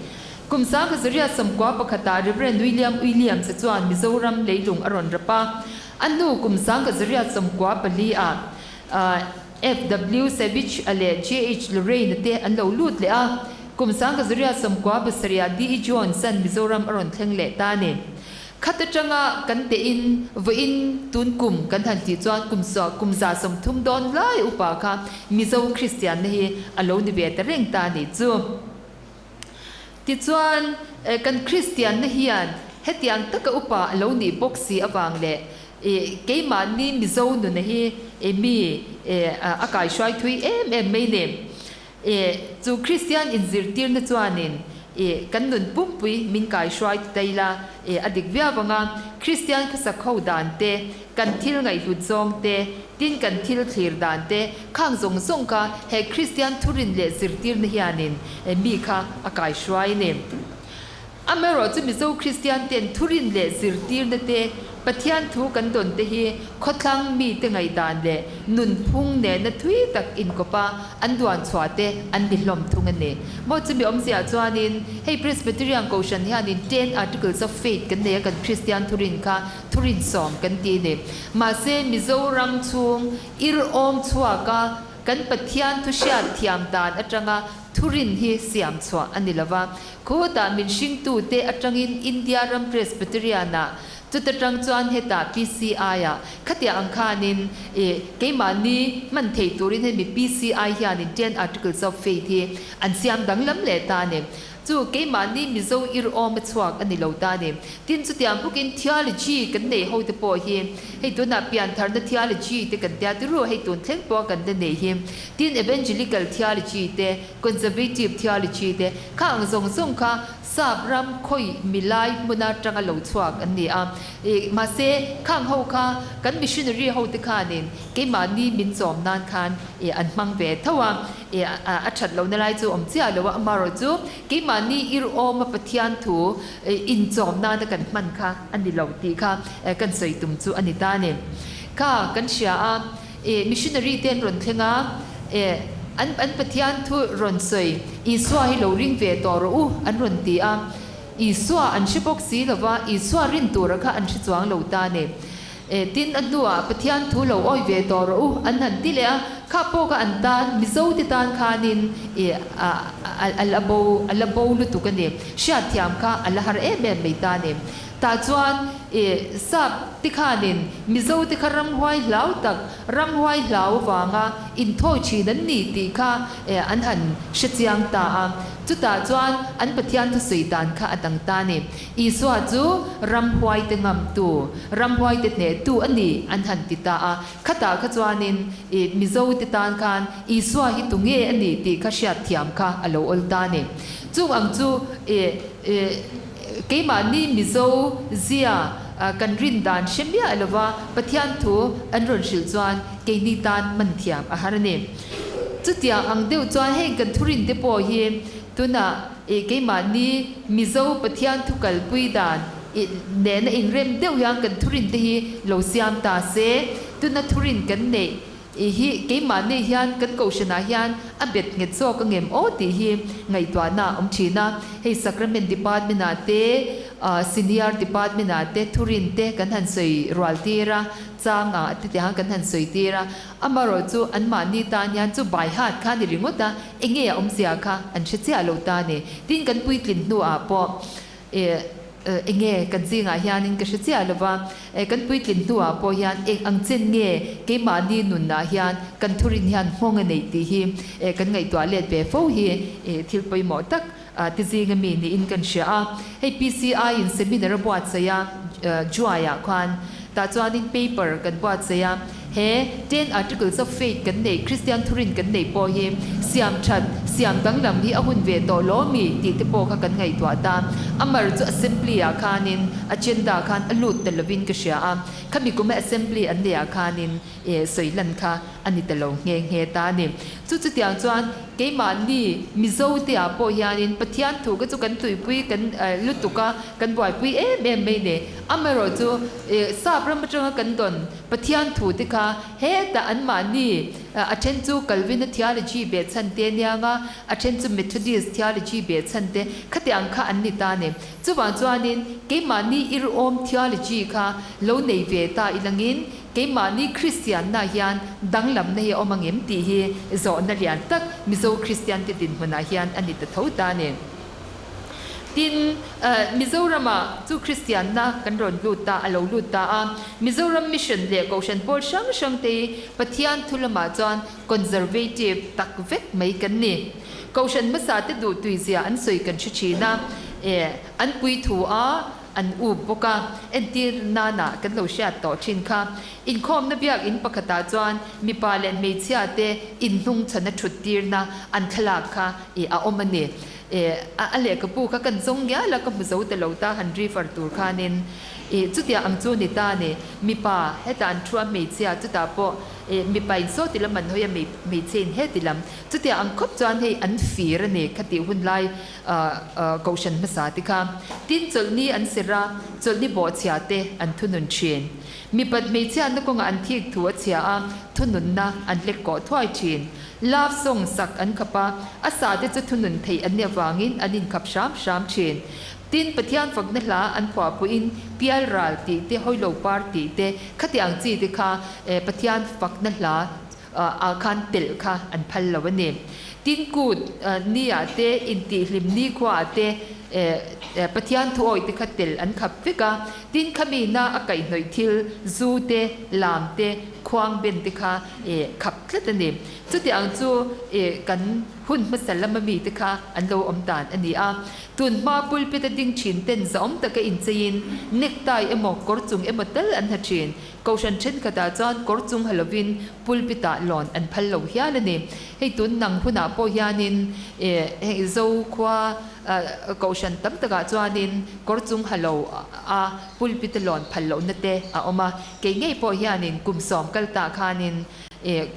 Kum 1991 ah Rev. William Williams-a chuan Mizoram leilung a rawn rap a. A hnu kum 1994 ah FW Savage-a leh JH Lorraine-a te an lo lut leh a. Kum 1997 ah DE Jones-a'n Mizoram a rawn thleng leh ta a ni. Khat atanga kan tehin vawiin tun kum kan han tih chuan kum kum 30 dawn lai upa kha Mizo Kristianna hi a lo ni ve ta reng ta a nih chu. Tichuan kan Kristianna hian hetiang taka upa a lo nih bawk si avang leh keimahni Mizo nuna hi mi a kaihruai thui em em mai ni. Chu Kristian inzirtirna chuanin kan nun pumpui min kaihruai ti ta ila a dik viau ang a. Kristian khawsak ho dan te, kan thil ngaihhlut zawng te, tin kan thil thlir dan te, khang zawng zawng kha he Kristian thurin leh zirtirna hianin mi kha a kaihruai a ni. Amaherawh chu Mizo Kristian ten thurin leh zirtirna te, Pathian thu kan dawn te hi khawthlang mite ngaihdan leh nunphung nena thui tak inkawpa an duan chhuah te an ni hlawm thung a ni. Maw chumi awmziah chuanin hei Presbyterian Kohhran hianin Ten Articles of Faith kan nei a kan Kristian thurin kha thurin sawm kan ti a ni. Mahse Mizoram chhung ir awm chhuaka kan Pathian thu hriat thiam dan atanga thurin hi siam chhuah a ni lova. Khutah min hringtute atangin India ram Presbyterian-ah, chuta tang chuan hetah PCI-ah, khatiang ang khanin ih keimahni hman theih turin hemi PCI hianin Ten Articles of Faith hi an siam danglam leh ta a ni. Chu keimahni Mizo ir awm a chhuak a ni lo ta a ni. Tin chutiang bawkin theology kan nei hote pawh hi hei tunah piantharna theology te kan tia ti ru hei tun thleng pawh kan la nei hi. Tin Evangelical theology te Conservative theology te kha ang zawng zawng kha sap ram khawi milai hmuna tanga lo chhuak an ni a. Ih, mahse khang ho kha kan missionary ho te khanin keimahni min chawm nan khan ih an hmang ve tho a. Ih, a that lohna lai chu awm chiah lo a, amaherawh chu keimahni ir awma Pathian thu inchawm nana kan hman kha a ni lo tih kha kan sawi tum chu a ni ta a ni. Kha kan hria a. Ih, missionary te an rawn thleng a, ih, an an Pathian thu rawn sawi, Isua hi lo ring ve tawh rawh u, an rawn ti a. Isua an hre bawk si lo va, Isua rin tura kha an hre chuang lo ta a ni. Ih, tin a hnuah Pathian thu lo awi ve tawh rawh u, an han ti leh a, kha pawh kha an tan, Mizo te tan khanin, ih, a, a, a la bo, a la bo lutuk a ni. Hriatthiam kha a la har em em mai ta a ni. Tah chuan i sap te khanin Mizo te kha ramhuai hlau tak, ramhuai hlau avanga inthawi thin an ni tih kha an han hre chiang ta a. Chutah chuan an Pathian thusawi dan kha a dang ta a ni. Isua chu ramhuai te ngamtu, ramhuai te hnehtu a ni an han ti ta a. Khatah kha chuanin i Mizo te tan khan Isua hi tunge a ni tih kha hriatthiam kha a lo awl ta a ni. Chung ang chu i Keimahni Mizo zia kan rin dan hre miah lova Pathian thu an rawn hrilh chuan keini tan man thiam a har a ni. Chutiang ang deuh chuan heng kan thurin te pawh hi tunah keimahni Mizo Pathian thu kalpui dan nena inrem deuh hian kan thurin te hi lo siam ta se, tuna thurin kan neih I hi keimahni hian kan kohhranah hian a bet nghet zawk angem aw tih hi ngaihtuahna a awm thin a. Hei Sacrament Department ah te, Senior Department ah te thurin te kan han sawi rual tir a, chang ah te tiang kan han sawi tir a. Amaherawh chu anmahni tan hian chu by heart kha a ni ringawt a, enge a awmzia kha an hre chiah lo ta a ni. Tin kan puitlin hnuah pawh I enge kan zingah hianin ka hre chiah lova, kan puitlin hnuah pawh hian eng ang chen nge keimahni nunah hian kan thurin hian nghawng a neih tih hi kan ngaihtuah let ve fo hi thil pawimawh tak ti zinga mi niin kan hria a. Hei PCI in seminar a buatsaih a, Juai-ah khan tah chuanin paper kan buatsaih a. He Ten Articles of Faith kan neih, Kristian thurin kan neih pawh hi siam that, siam danglam hi a hun ve tawh lo mi tih te pawh kha kan ngaihtuah ta. A mar chu Assembly ah khanin agenda khan a lut ta lovin ka hria a, khami kuma Assembly an neih ah khanin sawi lan kha a ni ta lo nghe nghe ta a ni. Chu chutiang chuan keimahni Mizo te ah pawh hianin Pathian thu kha chu kan tuipui kan lutuk a, kan buaipui em em mai ni. Amaherawh chu sap ram atanga kan dawn Pathian thu te kha hetah anmahni a then chu Calvin-a theology behchhan te aniang a, a then chu Methodist theology behchhan te khatiang kha an ni ta a ni. Chuvang chuanin keimahni ir awm theology kha lo nei ve ta ilangin keimahni Kristianna hian danglamna hi a awm angem tih hi zawhna lian tak Mizo Kristian te dinhmunah hian a ni ta tho ta a ni. Tin, Mizoramah chu Kristianna kan rawn lut ta, a lo lut ta a. Mizoram Mission leh Kohhran pawl hrang hrang te hi Pathian thu lamah chuan conservative tak vek mai kan ni. Kohhran hmasa te duh tuizia an sawi kan hre thin a, an pui thu a. an up bawk a, entir nana kan lo hriat tawh thin kha. Inkhawmna biakinn pakhatah chuan mipa leh hmeichhia te inhnungchhana thut tirna an thlalak kha a awm a ni. A lehkhabu kha kan zawng ngial a, ka hmu zo ta lo ta han refer tur khanin chutiang ang chu ni ta a ni. Mipa hetah an thu a, hmeichhia chutah pawh mipa in saw ti lam an hawi a, hmeichhia in he ti lam. Chutiang ang khawp chuan hei an fir a ni khatih hun lai Kohhran hmasa te kha. Tin, chawlhni an serh a, chawlhni bawhchhia te an thunun thin. Mipat hmeichhiatna kawngah an thik thu a chhia a, thununna an lek kawh thuai thin. Love song sak an khap a, a sa te chu thunun theih an nih avangin an inkhap hram hram thin. Tin, Pathian fakna hla an phuah pawhin Pial ral tih te, Hawilo par tih te, khati ang chi te kha Pathian fakna hla ah khan telh kha an phal lo a ni. Tin kut ni ah te, intihhlim ni khua ah te Pathian thuawih te kha telh an khap vek a. Tin khami na a kaihhnawih thil zu te, lam te, khuang ben te kha khap tlat a ni. Chuti ang chu kan hun hmasa lama mi te kha an lo awm dan a ni a. Tun hma pulpit a ding thin ten zahawm taka incheiin necktie emaw kawr chung emaw tal an ha thin. Kohhran thenkhatah chuan kawr chung ha lovin pulpit-ah lawn an phal lo hial a ni. Hei tun nang hunah pawh hianin hei Zo khua kohhran tam takah chuanin kawr chung ha lo a pulpit-a lawn phal lohna te a awm a. Kei ngei pawh hianin kum sawm kal tah khanin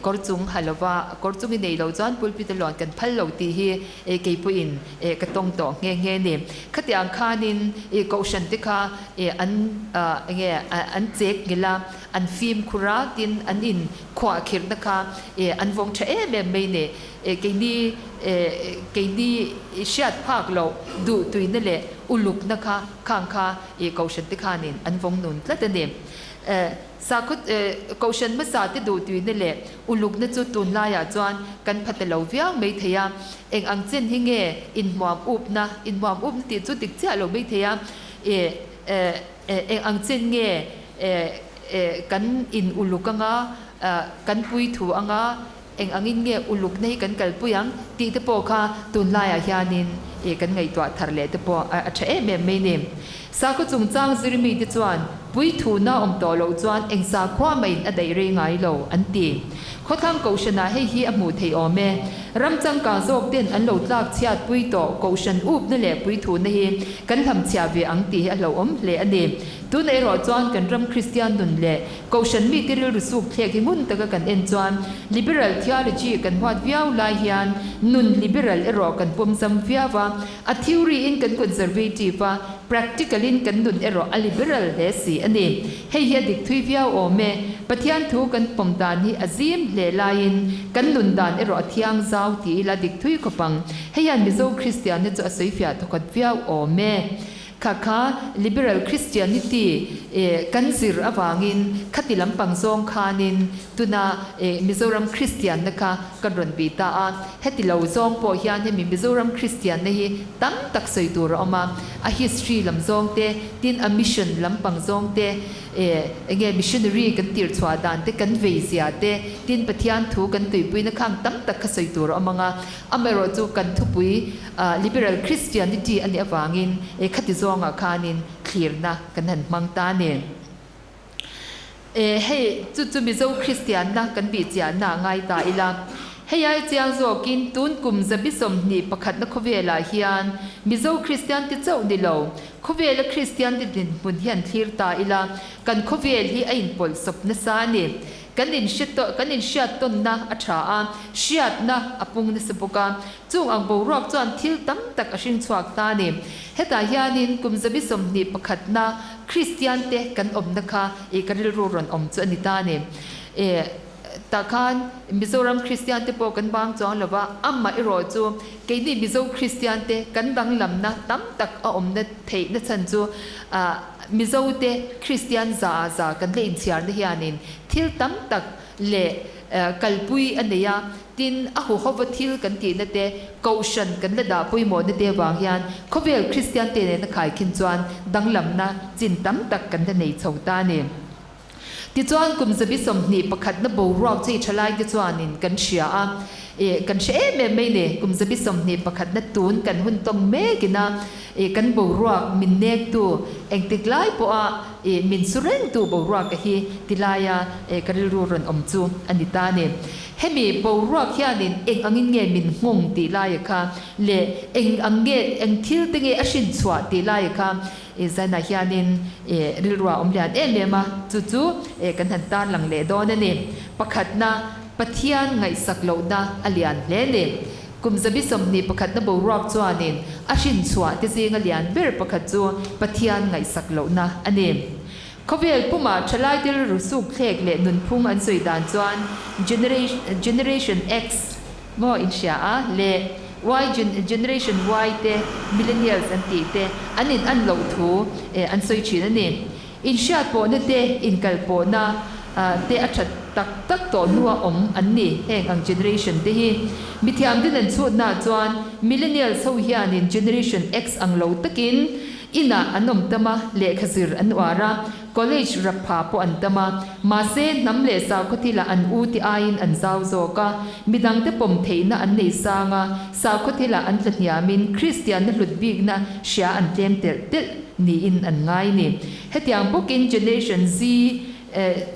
kawr chung ha lova kawr chung i nei lo chuan pulpit-a lawn kan phal lo tih hi kei pawhin ka tawng tawh nghe nghe a ni. Khatiang khanin kohhran te kha an enge an chek ngil a, an fimkhur a, tin an in khuah khirhna kha an vawng tha em em mai ni. Keini keini hriat phak loh duh tuina leh ulukna kha khang kha kohhran te khanin an vawng nun tlat a ni. Sakhaw kohhran hmasa te duh tuina leh ulukna chu tunlaiah chuan kan pha ta lo viau mai thei a. Eng ang chen hi nge inhmuam upna, inhmuam upna tih chu dik chiah lo mai thei a, eng ang chen nge kan in uluk anga, kan puithu anga, Eng angin nge ulukna hi kan kalpui ang tih te pawh kha tunlaiah hianin kan ngaihtuah thar leh te pawh a tha em em mai ni. Sakhaw chungchang zirmi te chuan puithuna awm tawh loh chuan eng sakhua mahin a daih rei ngai lo an ti. Khawthlang Kohhranah hei hi a hmuh theih awm e. Ram changkang zawk ten an lo tlak chhiat pui tawh Kohhran upna leh puithuna hi kan hlamchhiah ve ang tih hi a hlauhawm hle a ni. Tunah erawh chuan kan ram Kristian nun leh Kohhran mite rilru suk thlek hi ngun taka kan en chuan liberal theology kan huat viau lai hian nun liberal erawh kan pawm zam viau a, a theory in kan conservative a, practical in kan nun erawh a liberal hle si a ni. Hei hi a dik thui viau awm e. Pathian thu kan pawm dan hi a zim hle laiin kan nun dan erawh a thiang zau ti ila dik thui khawp ang. Hei hian Mizo Kristianna chu a sawifiah thawkhat viau awm e. Kha kha Liberal Christianity kan zir avangin khati lampang zawng khanin tuna Mizoram Christianna kha kan rawn bih ta a. Heti lo zawng pawh hian hemi Mizoram Christianna hi tam tak sawi tur a awm a. A history lam zawng te, tin a mission lampang zawng te, enge missionary kan tir chhuah dan te, kan vei zia te, tin Pathian thu kan tuipuina khang tam tak kha sawi tur a awm ang a. Amaherawhchu chu kan thupui Liberal Christianity a nih avangin khati zawngah khanin thlirna kan han hmang ta a ni. Hei chu chu Mizo Kristianna kan bih chiahna a ngai ta ila. Hei ai chiang zawkin tun kum zabi 21 na khawvelah hian Mizo Kristiante chauh ni lo, khawvela Kristiante dinhmun hi an thlir ta ila, kan khawvel hi a inpawlh sawp nasa a ni. Kan inhre kan inhriat tawnna a tha a, hriatna a pung nasa bawk a. Chung ang boruak chuan thil tam tak a hring chhuak ta a ni. Hetah hianin kum 21 na Kristiante kan awmna kha ih ka rilru rawn awm chu a ni ta a ni. Ih tah khan Mizoram Kristiante pawh kan bang chuang lo va, amah erawh chu keini Mizo Kristiante kan danglamna tam tak a awmna theihna chhan chu ah Mizote Kristian za ah za kan la inchhiarna hianin thil tam tak leh kalpui a nei a, tin a huhova thil kan tihna te, kohhran kan la dah pawimawhna te avang hian khawvel Kristiante nena khaikhin chuan danglamna chin tam tak kan la nei chho ta a ni. Tichuan kum 21 na boruak chu i thalaite chuanin kan hria a, ih kan hre em em mai ni. Kum 21 na tun kan hun tawng mekina ih kan boruak min nektu engtik lai pawha ih min su rengtu boruaka hi tilaia ih ka rilru rawn awm chu a ni ta a ni. Hemi boruak hianin eng angin nge min nghawng tih laia kha leh eng ang nge eng thil te nge a hrinchhuah tih laia kha I zanah hianin i rilru a awm lian em em a, chu chu kan han tarlang leh dawn a ni. Pakhatna, Pathian ngaihsak lohna a lian hle ni. Kum 21 na boruak chuanin a hrinchhuah te zinga lian ber pakhat chu Pathian ngaihsak lohna a ni. Khawvel pumah thalaite rilru suk thlek leh nunphung an sawi dan chuan Generation X, Maw in hria a le Y generation Y te millennials an tih te an in an loh thu an sawi thin a ni. In hriat pawhna te in kal pawhna te a that tak tak tawh hnua awm an ni heng ang generation te hi. Mithiam ten an chhutna chuan millennials ho hianin generation X ang lo takin inah an awm tam a, lehkha zir an uar a, College rapha pawh an tam a, mahse hnam leh sakhaw thilah an u te aiin an zau zawk a, midangte pawm theihna an nei sang a, sakhaw thilah an tla hniamin Kristianna hlut bikna hria an tlem telh telh niin an ngai ni. Hetiang bawkin Generation Z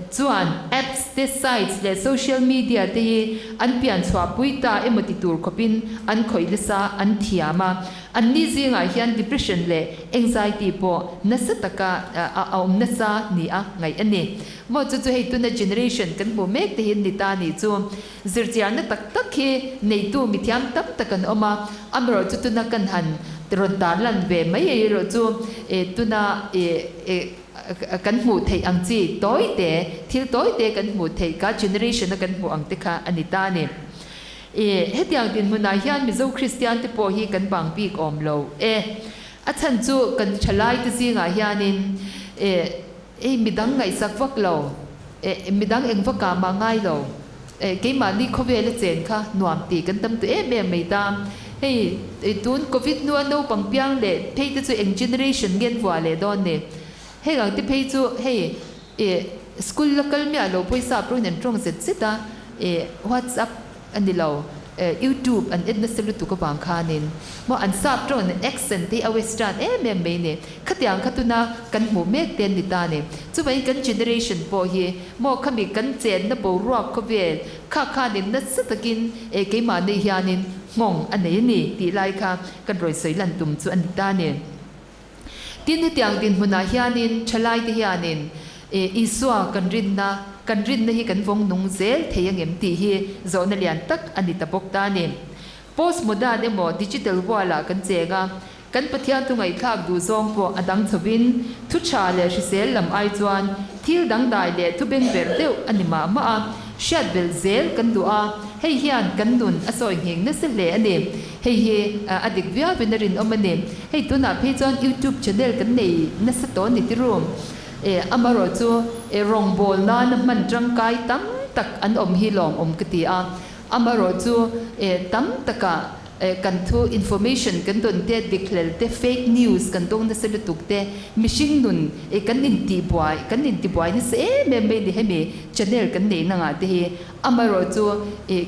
chuan apps te, sites leh social media te hi an pian chhuahpui ta emaw ti tur khawpin an khawih nasa an thiam a, Anni zingah hian depression leh anxiety pawh nasa taka a awm nasa ni a ngaih a ni. Maw chu chu hei tuna generation kan hmuh mek te hi an ni ta nih chu. Zirchiahna tak tak hi neitu mithiam tam tak an awm a, amaherawh chu tuna kan han rawn tarlan ve mai erawh chu tuna kan hmuh theih ang chi tawi te, thil tawi te kan hmuh theih kha generation a kan hmuh ang te kha a ni ta a ni. E, hetiang dinhmunah hian Mizo Kristian te pawh hi kan bang bik awm lo e. A chhan chu kan thalaite zingah hianin e, ei midang ngaihsak vak lo, e, midang eng vakah mah ngai lo, e, keimahni khawvela chen kha nuam tih kan tam tu em em mai ta. Hei, tun Covid hnua naupang piang leh phei te chu eng generation nge an vuah leh dawn ni? Heng ang te phei chu hei E school la kal miah lo pawisa pawhin an tawng zet zet a, e whatsapp a ni lo, e youtube an en nasa lutuk avang khanin maw an sap tawng an accent te hi a western em em mai ni, khatiang kha tuna kan hmuh mek te an ni ta ni. Chuvangin kan generation pawh hi maw khami kan chenna boruak khawvel kha khanin nasa takin e keimahni hianin nghawng a nei a ni tih lai kha kan rawi sawi lan tum chu a ni ta ni. Tin, hetiang dinhmunah hianin thalaite hianin Isua kan rinna, kan rinna hi kan vawng nung zel thei angem tih hi zawhna lian tak a ni ta bawk ta a ni. Postmodern emaw digital world-ah kan cheng a, kan Pathian thu ngaihthlak duh zawng pawh a dang chhovin thu tha leh hrisel lam ai chuan thil dangdai leh thu bengverh deuh a ni mah mah a, hriat belh zel kan duh a, hei hian kan nun a sawi nghing nasa hle a ni. Hei hi a dik viauin a rinawm a ni. Hei tunah phei chuan YouTube channel kan nei nasa tawh a ni ti ru. Amaherawh chu rawngbawl nana hman tangkai tam tak an awm hi lawmawm ka ti a. Amaherawh chu tam takah kan thu information kan dawn te, dikhlel te, fake news kan dawng nasa lutuk te, mihring nun kan intihbuai kan intibuai nasa em em mai a ni hemi channel kan neih na ngah te hi. Amaherawh chu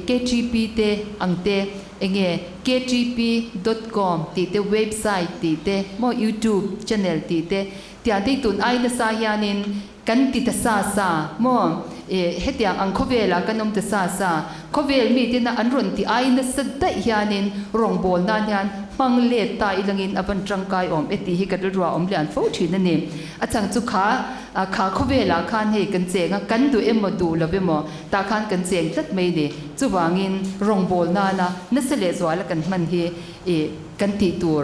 KTP te ang te Enge ktp dot com tih te website tih te maw youtube channel tih te tiang te hi tun ai nasa hianin kan ti ta sa sa maw eh hetiang ang khawvelah kan awm ta sa sa khawvel mi tena an rawn ti ai nasa daih hianin rawngbâwl nan hian hmang let ta ilangin a van tangkai awm e tih hi ka rilruah awm lian fo thin a ni. A chang chu kha kha khawvelah khan hei kan cheng a kan duh emaw duh lo emaw tah khan kan cheng tlat mai ni. Chuvangin rawngbâwl nana nasa leh zuala kan hman hi ih kan tih tur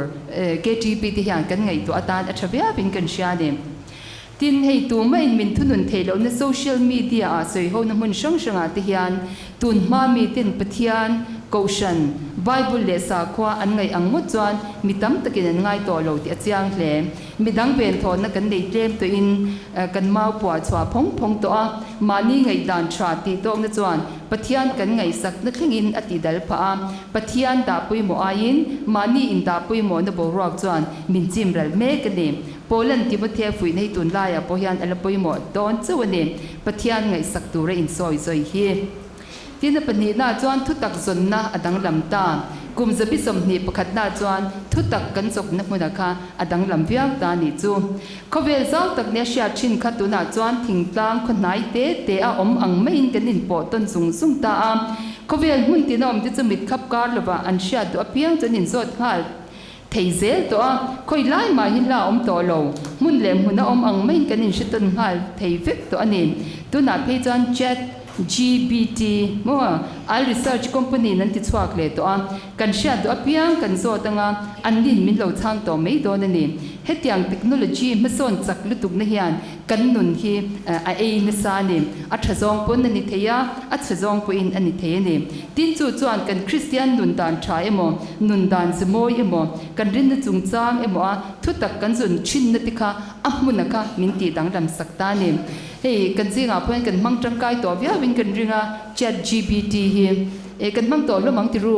KTP te hian kan ngaihtuah atan a tha viauin kan hria a ni. Tin, hei tumah-in min thunun theih lohna social media-ah sawihona hmun hrang hrangah te hian tun hma miten Pathian, Kohhran, Bible leh sakhua an ngaih ang ngawt chuan mi tam takin an ngai tawh lo tih a chiang hle. Midang venthawhna kan nei tlem tawhin kan mau puah chhuah phawng phawng tawh a, mahni ngaihdan tha tih tawkna chuan Pathian kan ngaihsakna thlengin a ti dal phah a, Pathian dah pawimawh aiin mahni indah pawimawhna boruak chuan min chim ral mek a ni. Paulan Timothea fuihna hi tunlaiah pawh hian a la pawimawh dawn chauh a ni, Pathian ngaihsak tura insawi zawi hi. Tin, a pahnihnaah chuan thutak zawnna a danglam ta. Kum 21 pakhatnaah chuan thutak kan chawkna hmuna kha a danglam viau ta a nih chu. Khawvel zau tak nia hriat thin kha tunah chuan thingtlang khaw hnai te te a awm ang maiin kan inpawh tawn zung zung ta a. Khawvel hmun tina awmte chu mit khap kar lovah an hriat duh apiang chu an inzawt nghal thei zel tawh a. Khawi lai mah hi hla awm tawh lo, hmun leh hmun a awm ang maiin kan inhre tawn nghal thei vek tawh a ni. Tunah phei chuan chat GBT maw Al Research Company in an ti chhuak leh tawh a, kan hriat duh apiang kan zawt anga an nin min lo chhang tawh mai dawn a ni. Hetiang technology hmasawn chak lutukna hian kan nun hi a ei nasa a ni. A tha zawng pawn a ni thei a, a chhe zawng pawhin a ni thei a ni. Tin chu chuan kan Kristian nun dan tha emaw, nun dan zemawi emaw, kan rinna chungchang emaw a thutak kan zun thinna te kha a hmuna kha min tih danglam sak ta a ni. Hei kan zingah pawh hian kan hmang tangkai tawh viauin kan ring a, chat GPT hi eh kan hmang tawh hlawm ang ti ru.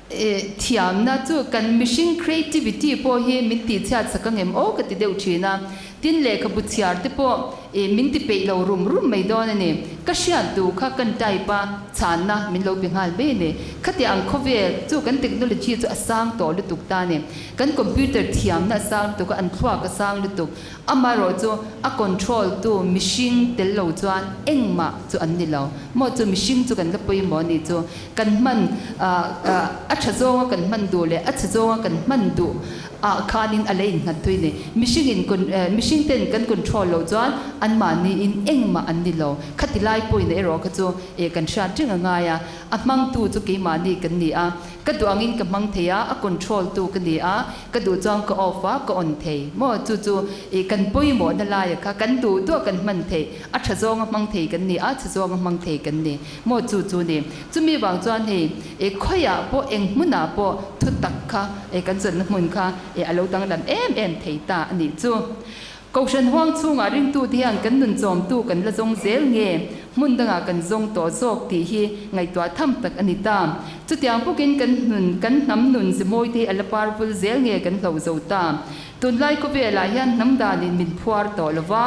Eh thiamna chu kan mihring creativity pawh hi min tihchhiat sak angem aw ka ti deuh thin a, tin lehkhabu chhiar te pawh eh min ti peih lo rum rum mai dawn a ni. Ka hriat duh kha kan type a, chhanna min lo pe nghal mai a ni. Khatiang ang khawvel chu kan technology chu a sang tawh lutuk ta a ni. Kan computer thiamna a sang lutuk a, an thluak a sang lutuk. Amaherawh chu a control tu mihring tel lo chuan engmah chu an ni lo. Maw chu mihring chu kan la pawimawh a nih chu. Kan hman a tha zawnga kan hman duh leh a chhe zawnga kan hman duh ah khanin a la innghat thui a ni. Mihring in mihring ten kan control loh chuan anmahni in engmah an ni lo. Khati lai pawhin erawh kha chu kan hriat reng a ngai a. A hmangtu chu keimahni kan ni a. Ka duh angin ka hmang thei a, a control tu ka ni a, ka duh chuan ka off a, ka on thei maw? Chu chu ih kan pawimawhna laia kha kan duh duh a kan hman theih, a tha zawnga hmang thei kan ni a, chhe zawnga hmang thei kan ni maw? Chu chu ni. Chumi vang chuan hei ih khawiah pawh eng hmunah pawh thu tak kha ih kan zawnna hmun kha ih a lo danglam em em thei ta a nih chu. Kohhran huang chhungah ringtute hian kan nun chawmtu kan la zawng zel nge, hmun dangah kan zawng tawh zawk tih hi ngaihtuah tham tak a ni ta. Chutiang bawkin kan hnun, kan hnam nun zimawite hi a la par vul zel nge kan hloh zo ta. Tunlai khawvelah hian hnam danin min phuar tawh lo va,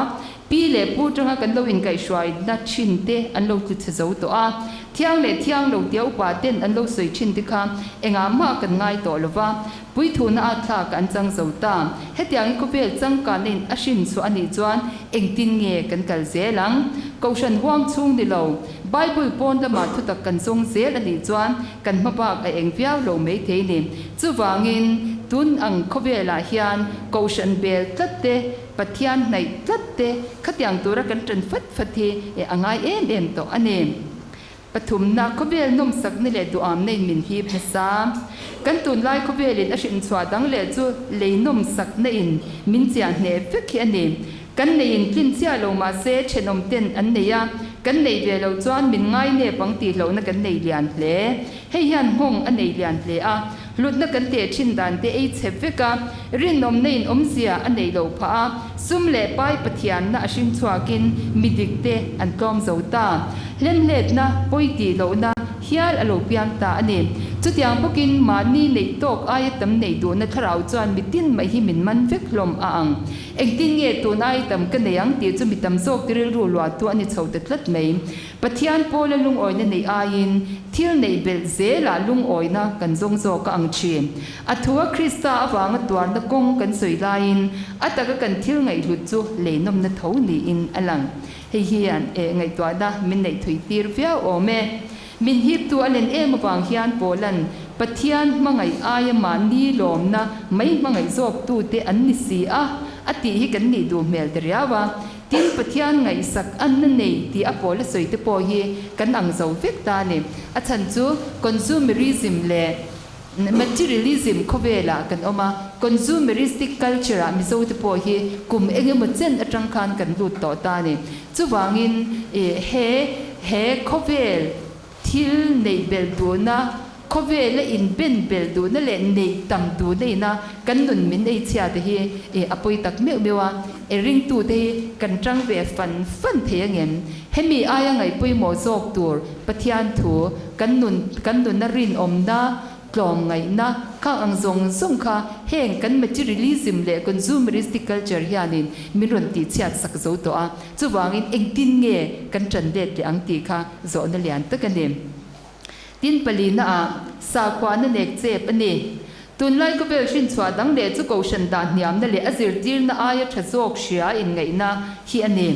pi leh pu tanga kan lo inkaihhruaina thin te an lo tlu chhe zo tawh a. Thiang leh thiang lo tia upa ten an lo sawi thin te kha engah mah kan ngai tawh lo va. Puithuna a thlak an chang zo ta. Hetiang i khawvel changkanna in a hrin chhuah a nih chuan engtin nge kan kal zel ang? Kohhran huang chhung ni lo, Bible pawn lamah thutak kan zawng zel a nih chuan kan hma bak a eng viau lo mai thei ni. Chuvangin tun ang khawvelah hian kohhran bel tlat te, Pathian hnaih tlat te khatiang tura kan ṭan fat fat hi a ngai em em tawh a ni. Pathumna, khawvel nawmsakna leh duhamna in min hip hmasa. Kan tunlai khawvelin a hrinchhuah dang leh chu lei nawmsakna in min chiah hneh vek hi a ni. Kan nei in tlin chiah lo mah se thenawm ten an nei a, kan neih ve loh chuan min ngai nep ang tih hlauhna kan nei lian hle. Hei hian nghawng a nei lian hle a, hlutna kan teh thin dan te ei chep vek a, rinawmna in awmzia a neih loh phah a, sum leh pai Pathianna a hring chhuakin mi dik te an tlawm zo ta. Hlemhletna, pawi tih lohna hial a lo piang ta a ni. Chutiang bawkin mahni neih tawk aia tam neih duhna thlarau chuan mitin mai hi min man vek hlawm a ang. Engtin nge tun aia tam ka nei ang tih chu mi tam zawk te rilru luahtu a ni chho ta tlat mai. Pathian pawla lungawina neih aiin thil neih belh zelah lungawina kan zawng zawk a ang thin. A thua Krista avanga tuarna kawng kan sawi laiin a taka kan thil ngaihhlut chu leinawmna tho niin a lang. Hei hian eh ngaihtuahna min neih thui tir viau awm e. Min hiptu a len em avang hian Paula'n Pathian hmangaih aia mahni lawmna mai hmangaih zawktute an ni si a, a tih hi kan nih duh hmel ta riau a. Tin, Pathian ngaihsak anna nei tih a pawl a sawi te pawh hi kan ang zo vek ta a ni. A chhan chu consumerism leh materialism khawvelah kan awm a, consumeristic culture ah Mizo te pawh hi kum eng emaw chen atang khan kan lut tawh ta a ni. Chuvangin he he khawvel Thil neih belh duhna, khawvela inben belh duhna leh neih tam duhna ina kan nun min ei chhia te hi a pawi tak meuh meuh a, e ringtute hi kan tang ve fan fan thei angem? Hemi aia ngaih pawimawh zawk tur Pathian thu kan nun kan nuna rinawmna. tlawmngaihna khang ang zawng zawng kha heng kan materialism leh consumeristic culture hianin min rawn tihchhiat sak zo tawh a, chuvangin engtin nge kan ṭan let leh ang tih kha zawhna lian tak a ni. Tin palina ah sakhuana nek chep a ni. Tunlai khawvel hrinchhuah dang leh chu kohhran dah hniamna leh a zirtirna aia tha zawk hria inngaihna hi a ni.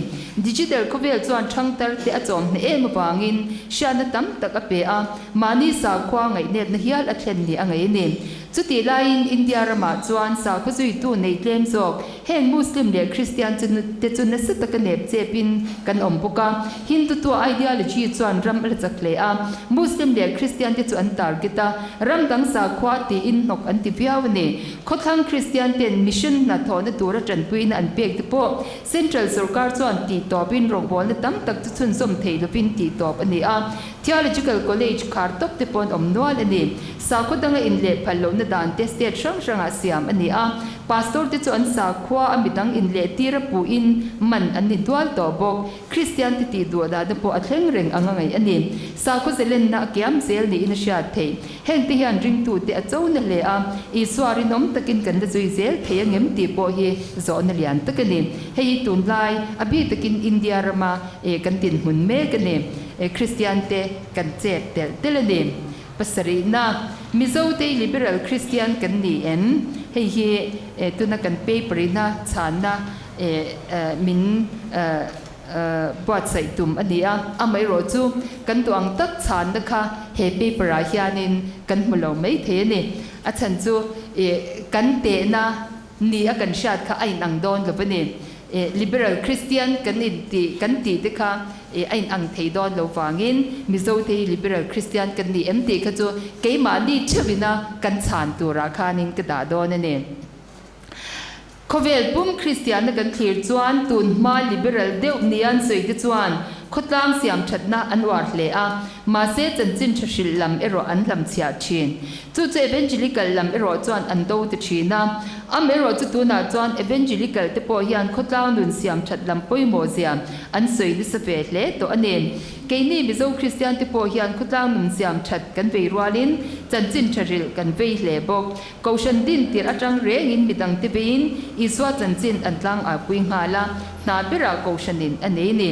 Digital khawvel chuan thangtar te a chawm hneh em avangin hriatna tam tak a pe a, mahni sakhua ngaihnepna hial a thlen ni a ngaih a ni. Chutih laiin India ramah chuan sakhaw zuitu nei tlem zawk heng Muslim leh Kristian chu te chu nasa taka nep chepin kan awm bawk a. Hindutua ideology chuan ram a la chak hle a, Muslim leh Kristian te chu an target a, ram dang sakhua tiin hnawk an ti viau a ni. Khawthlang Kristian ten mission hna thawhna tura tanpuina an pek te pawh Central sorkar chuan tihtawpin rawngbawlna tam tak chu chhunzawm thei lovin tihtawp a ni a. Theological College khar tawp te pawh an awm nual a ni. Sakhaw danga inleh phal lohna dan te state hrang hrangah siam a ni a, Pastor te chu an sakhua a midang inleh tir a puhin man an ni dual tawh bawk. Kristian te tih duh dahna pawh a thleng reng anga ngaih a ni. Sakhaw zelenna a kiam zel niin a hriat theih. Heng te hian ringtute a cho na hle a, Isua rinawm takin kan la zui zel thei angem tih pawh hi zawhna lian tak a ni. Hei hi tunlai a bik takin India rama kan dinhmun mek a ni. Kristian te kan chep telh telh a ni. Pasarihna, Mizote Liberal Kristian kan ni em? Hei hi tuna kan paper ina chhanna min buatsaih tum a ni a. Amaherawh chu kan duh ang tak chhanna kha he paper ah hianin kan hmu lo mai thei a ni. A chhan chu kan tehna ni a kan hriat kha a inang dawn lo a ni. Liberal Christian kan inti kan tih te kha a inang thei dawn lo vangin Mizote hi Liberal Christian kan ni em tih kha chu keimahni theuhina kan chhan turah khanin ka dah dawn a ni. Khawvel pum Kristianna kan thlir chuan tun hma liberal deuh nia an sawi te chuan khawtlang siam thatna an uar hle a, mahse chanchin tha hrilh lam erawh an hlamchhiah thin. Chu chu Evangelical lam erawh chuan an do ta thin a. Amaherawh chu tunah chuan Evangelical te pawh hian khawtlang nun siam that lam pawimawh zia an sawi nasa ve hle tawh a ni. Keini Mizo Kristian te pawh hian khawtlang nun siam that kan vei rualin chanchin tha rilh kan vei hle bawk. Kohhran din tirh atang rengin midangte veiin Isua chanchin an tlang aipui nghal a, hna berah Kohhranin a nei ni.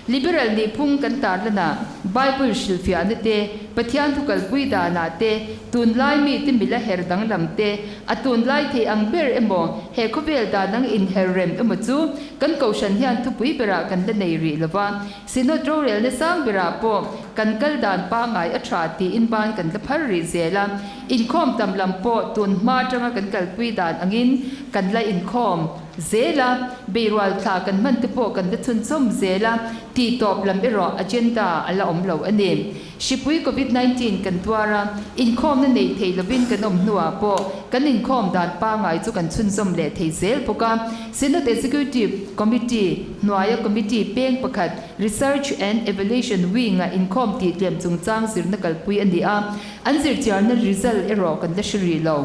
Liberal nihphung kan tarlanah Bible hrilhfiahna te, Pathian thu kalpui danah te, tunlai mite mila her danglam te, a tunlai thei ang ber emaw, he khawvel dan ang inher rem emaw chu kan Kohhran hian thupui berah kan la nei rih lova, Synod rorelna sang berah pawh kan kal dan pangngai a tha tiin ban kan la phar rih zel a, inkhawm tam lam pawh tun hma atanga kan kalpui dan angin kan la inkhawm zel a, beirual thla kan hman te pawh kan la chhunchawm zel a, tih tawp lam erawh agenda a la awm lo a ni. Hripui Covid 19 kan tuar a, inkhawmna neih theih lovin kan awm hnuah pawh kan inkhawm dan pangngai chu kan chhunzawm leh thei zel bawk a. Synod Executive Committee hnuaia committee peng pakhat Research and Evaluation Wing-a inkhawm tih tlem chungchang zirna kalpui a ni a, an zirchiarna result erawh kan la hre rih lo.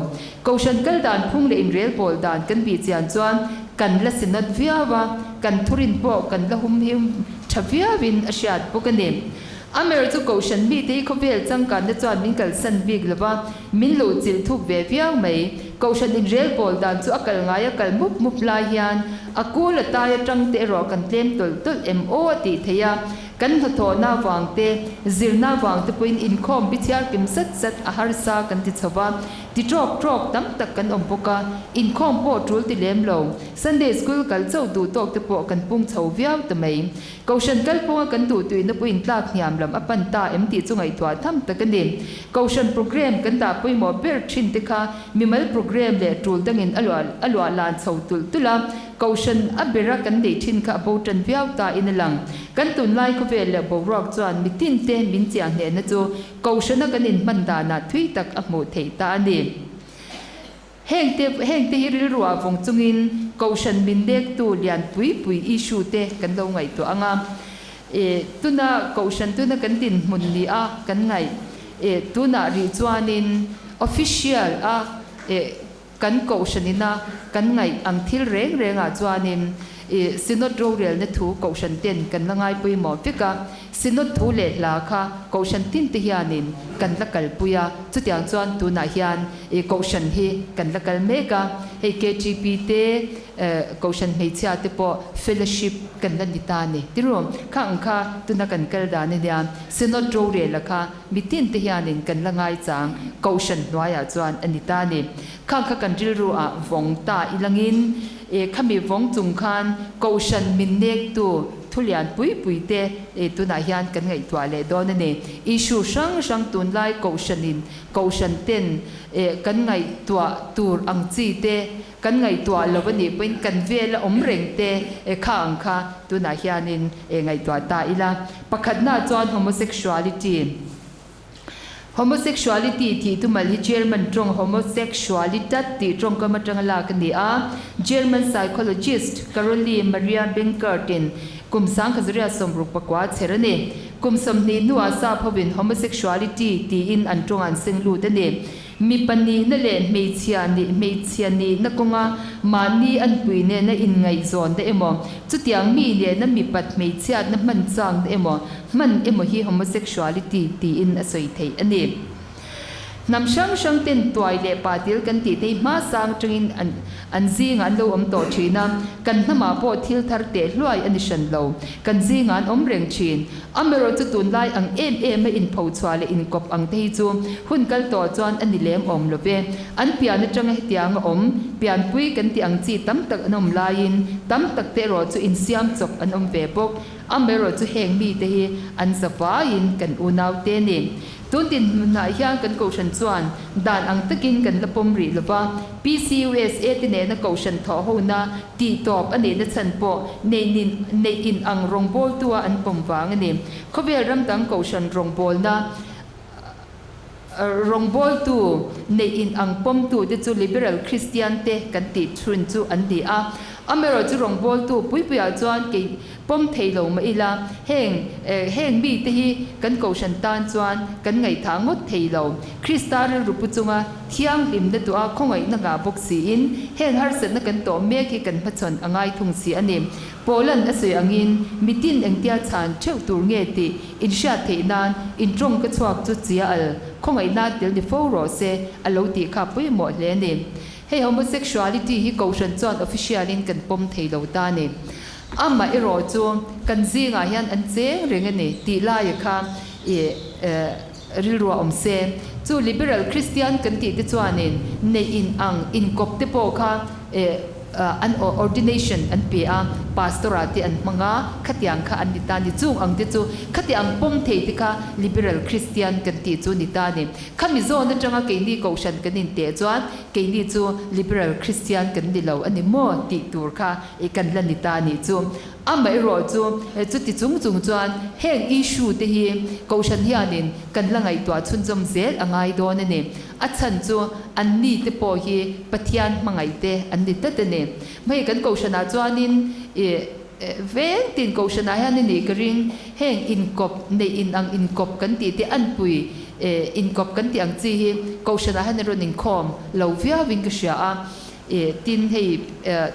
Kohhran kal dan phung leh inrelbawl dan kan bih chian chuan kan la synod viau a, kan thurin pawh kan la humhim tha viauin a hriat bawk a ni. Amer chu Kohhran mite hi khawvel changkanna chuan min kalsan bik lo va, min luh chilh thuk ve viau mai. Kohhran inrel bawl dan chu a kal ngai a kal mup mup lai hian a kul a tai atang te erawh kan tlem tawlh tawlh em aw a tih theih a. Kan hnathawhna avang te, zirna avang te pawhin inkhawm bichhiar kim zat zat a harsa kan ti chho va, ti trawk trawk tam tak kan awm bawk a, inkhawm pawh tul ti lem lo. Sunday School kal chauh duh tawk te pawh kan pung chho viau ta mai. Kohhran kalphunga kan duhtuihna puiin tlak hniam lam a pan ta em tih chu ngaihtuah tham tak a ni. Kohhran programme kan dah pawimawh ber thin te kha mimal programme leh tul dangin a luah a luah lan chho tulh tulh a, Kohhran a bera kan neih thin kha a bo tan viau ta in a lang. Kan tunlai khawvel leh boruak chuan mitin te min chiah hnehna chu Kohhrana kan inhman danah thui tak a hmuh theih ta a ni. Heng te heng te hi rilru ah vawng chungin Kohhran min nektu lian pui pui issue te kan lo ngaihtuah ang a. E tuna Kohhran tuna kan dinhmun ni a kan ngaih e tunah rih chuanin official a e kan Kohhran ina kan ngaih ang thil reng reng ah chuanin I Synod rorelna thu Kohhran ten kan la ngai pawimawh vek a, Synod thu leh hla kha Kohhran tin te hianin kan la kalpui a, chutiang chuan tunah hian i Kohhran hi kan la kal mek a, hei KTP te Kohhran hmeichhia te pawh fellowship kan la ni ta a ni. Tiru, kha ang kha tuna kan kal dan a nia, Synod rorela kha mitin te hianin kan la ngaichang Kohhran hnuaiah chuan a ni ta a ni. Khang kha kan rilru ah vawng ta ilangin e khami vawng chung khan Kohhran min nektu thu lian pui pui te e tunah hian kan ngaihtuah leh dawn a ni. Issue hrang hrang tunlai Kohhranin Kohhran ten e kan ngaihtuah tur ang chi te kan ngaihtuah lo a nih pawhin kan vela awm reng te e kha ang kha tunah hianin e ngaihtuah ta ila. Pakhatna chuan homosexuality. Homosexuality tih tumal hi German tawng Homosexualitat tih tawngkam atanga lak a ni a. German psychologist Carolee Maria Benkert-in kum 1964 chher a ni. Kum 20 hnuah sap hovin homosexuality tiin an tawng an seng lut a ni. Mipa nihna leh hmeichhia nih hmeichhia nihna kawnga mahni anpui nena inngaihzawnna emaw, chutiang mi nena mipat hmeichhiatna hman changna emaw, hman emaw hi homosexuality tiin a sawi theih a ni. Hnam hrang hrang ten tuai leh patil kan tih te hi hma sang atangin an an zingah an lo awm tawh thin a, kan hnamah pawh thil thar teh hluai a ni hran lo, kan zingah an awm reng thin. Amaherawh chu tunlai ang em em a inphochhuah leh inkawp ang te hi chu hun kal tawh chuan a ni lem awm lo ve. An pian atanga hetiang a awm, pianpui kan tih ang chi tam tak an awm laiin tam tak te erawh chu insiam chawp an awm ve bawk. Amaherawh chu heng mite hi an za vaiin kan unau te ni. Tun dinhmunah hian kan kohhran chuan dan ang takin kan la pawm rih lova, PCUSA te nena kohhran thawhhona tih tawp a nihna chhan pawh neih neih in ang rawngbawltua an pawm vang a ni. Khawvel ram dang kohhran rawngbawlna rawngbawltu neih in ang pawmtute chu Liberal Kristian te kan tih chhun chu an ni a. Amaherawhchu rawngbawltu puipuiah chuan kei Pawm thei lo mah ila, heng heng mite hi kan kohhran tan chuan kan ngaihthah ngawt thei lo. Krista rilru pu chunga thianghlimna duha khawngaihna ngah bawk siin heng harsatna kan tawh mek hi kan hmachhawn a ngai thung si a ni. Paula'n a sawi angin mitin engtia chhan theuh tur nge tih inhriat theih nan intawng ka chhuak chu chia al khawngaihna tel ni fo rawh se a lo tih kha pawimawh hle a ni. Hei homosexuality hi kohhran chuan official in kan pawm thei lo ta a ni. Amah erawh chu kan zingah hian an cheng reng a ni tih laia kha i rilru a awm se. Chu liberal Christian kan tih te chuanin neih in ang inkawp te pawh kha an ordination an pe a, pastor ah te an hmang a, khatiang kha an ni ta a ni. Chung ang te chu khatiang pawm thei te kha liberal Christian kan tih chu ni ta a ni. Khami zawn atanga keini kohhran kan inteh chuan keini chu liberal Christian kan ni lo a ni maw tih tur kha I kan la ni ta a nih chu. Amaherawh chu chuti chung chung chuan heng issue te hi Kohhran hianin kan la ngaihtuah chhunzawm zel a ngai dawn a ni. A chhan chu an ni te pawh hi Pathian hmangaih te an ni tlat a ni. Hmei kan Kohhranah chuanin i veng tin Kohhranah hian a nih ka ring heng inkawp neih inang inkawp kan tih te anpui inkawp kan tih ang chi hi Kohhranah hian a rawn inkhawm lo viauin ka hria a. E, tin hei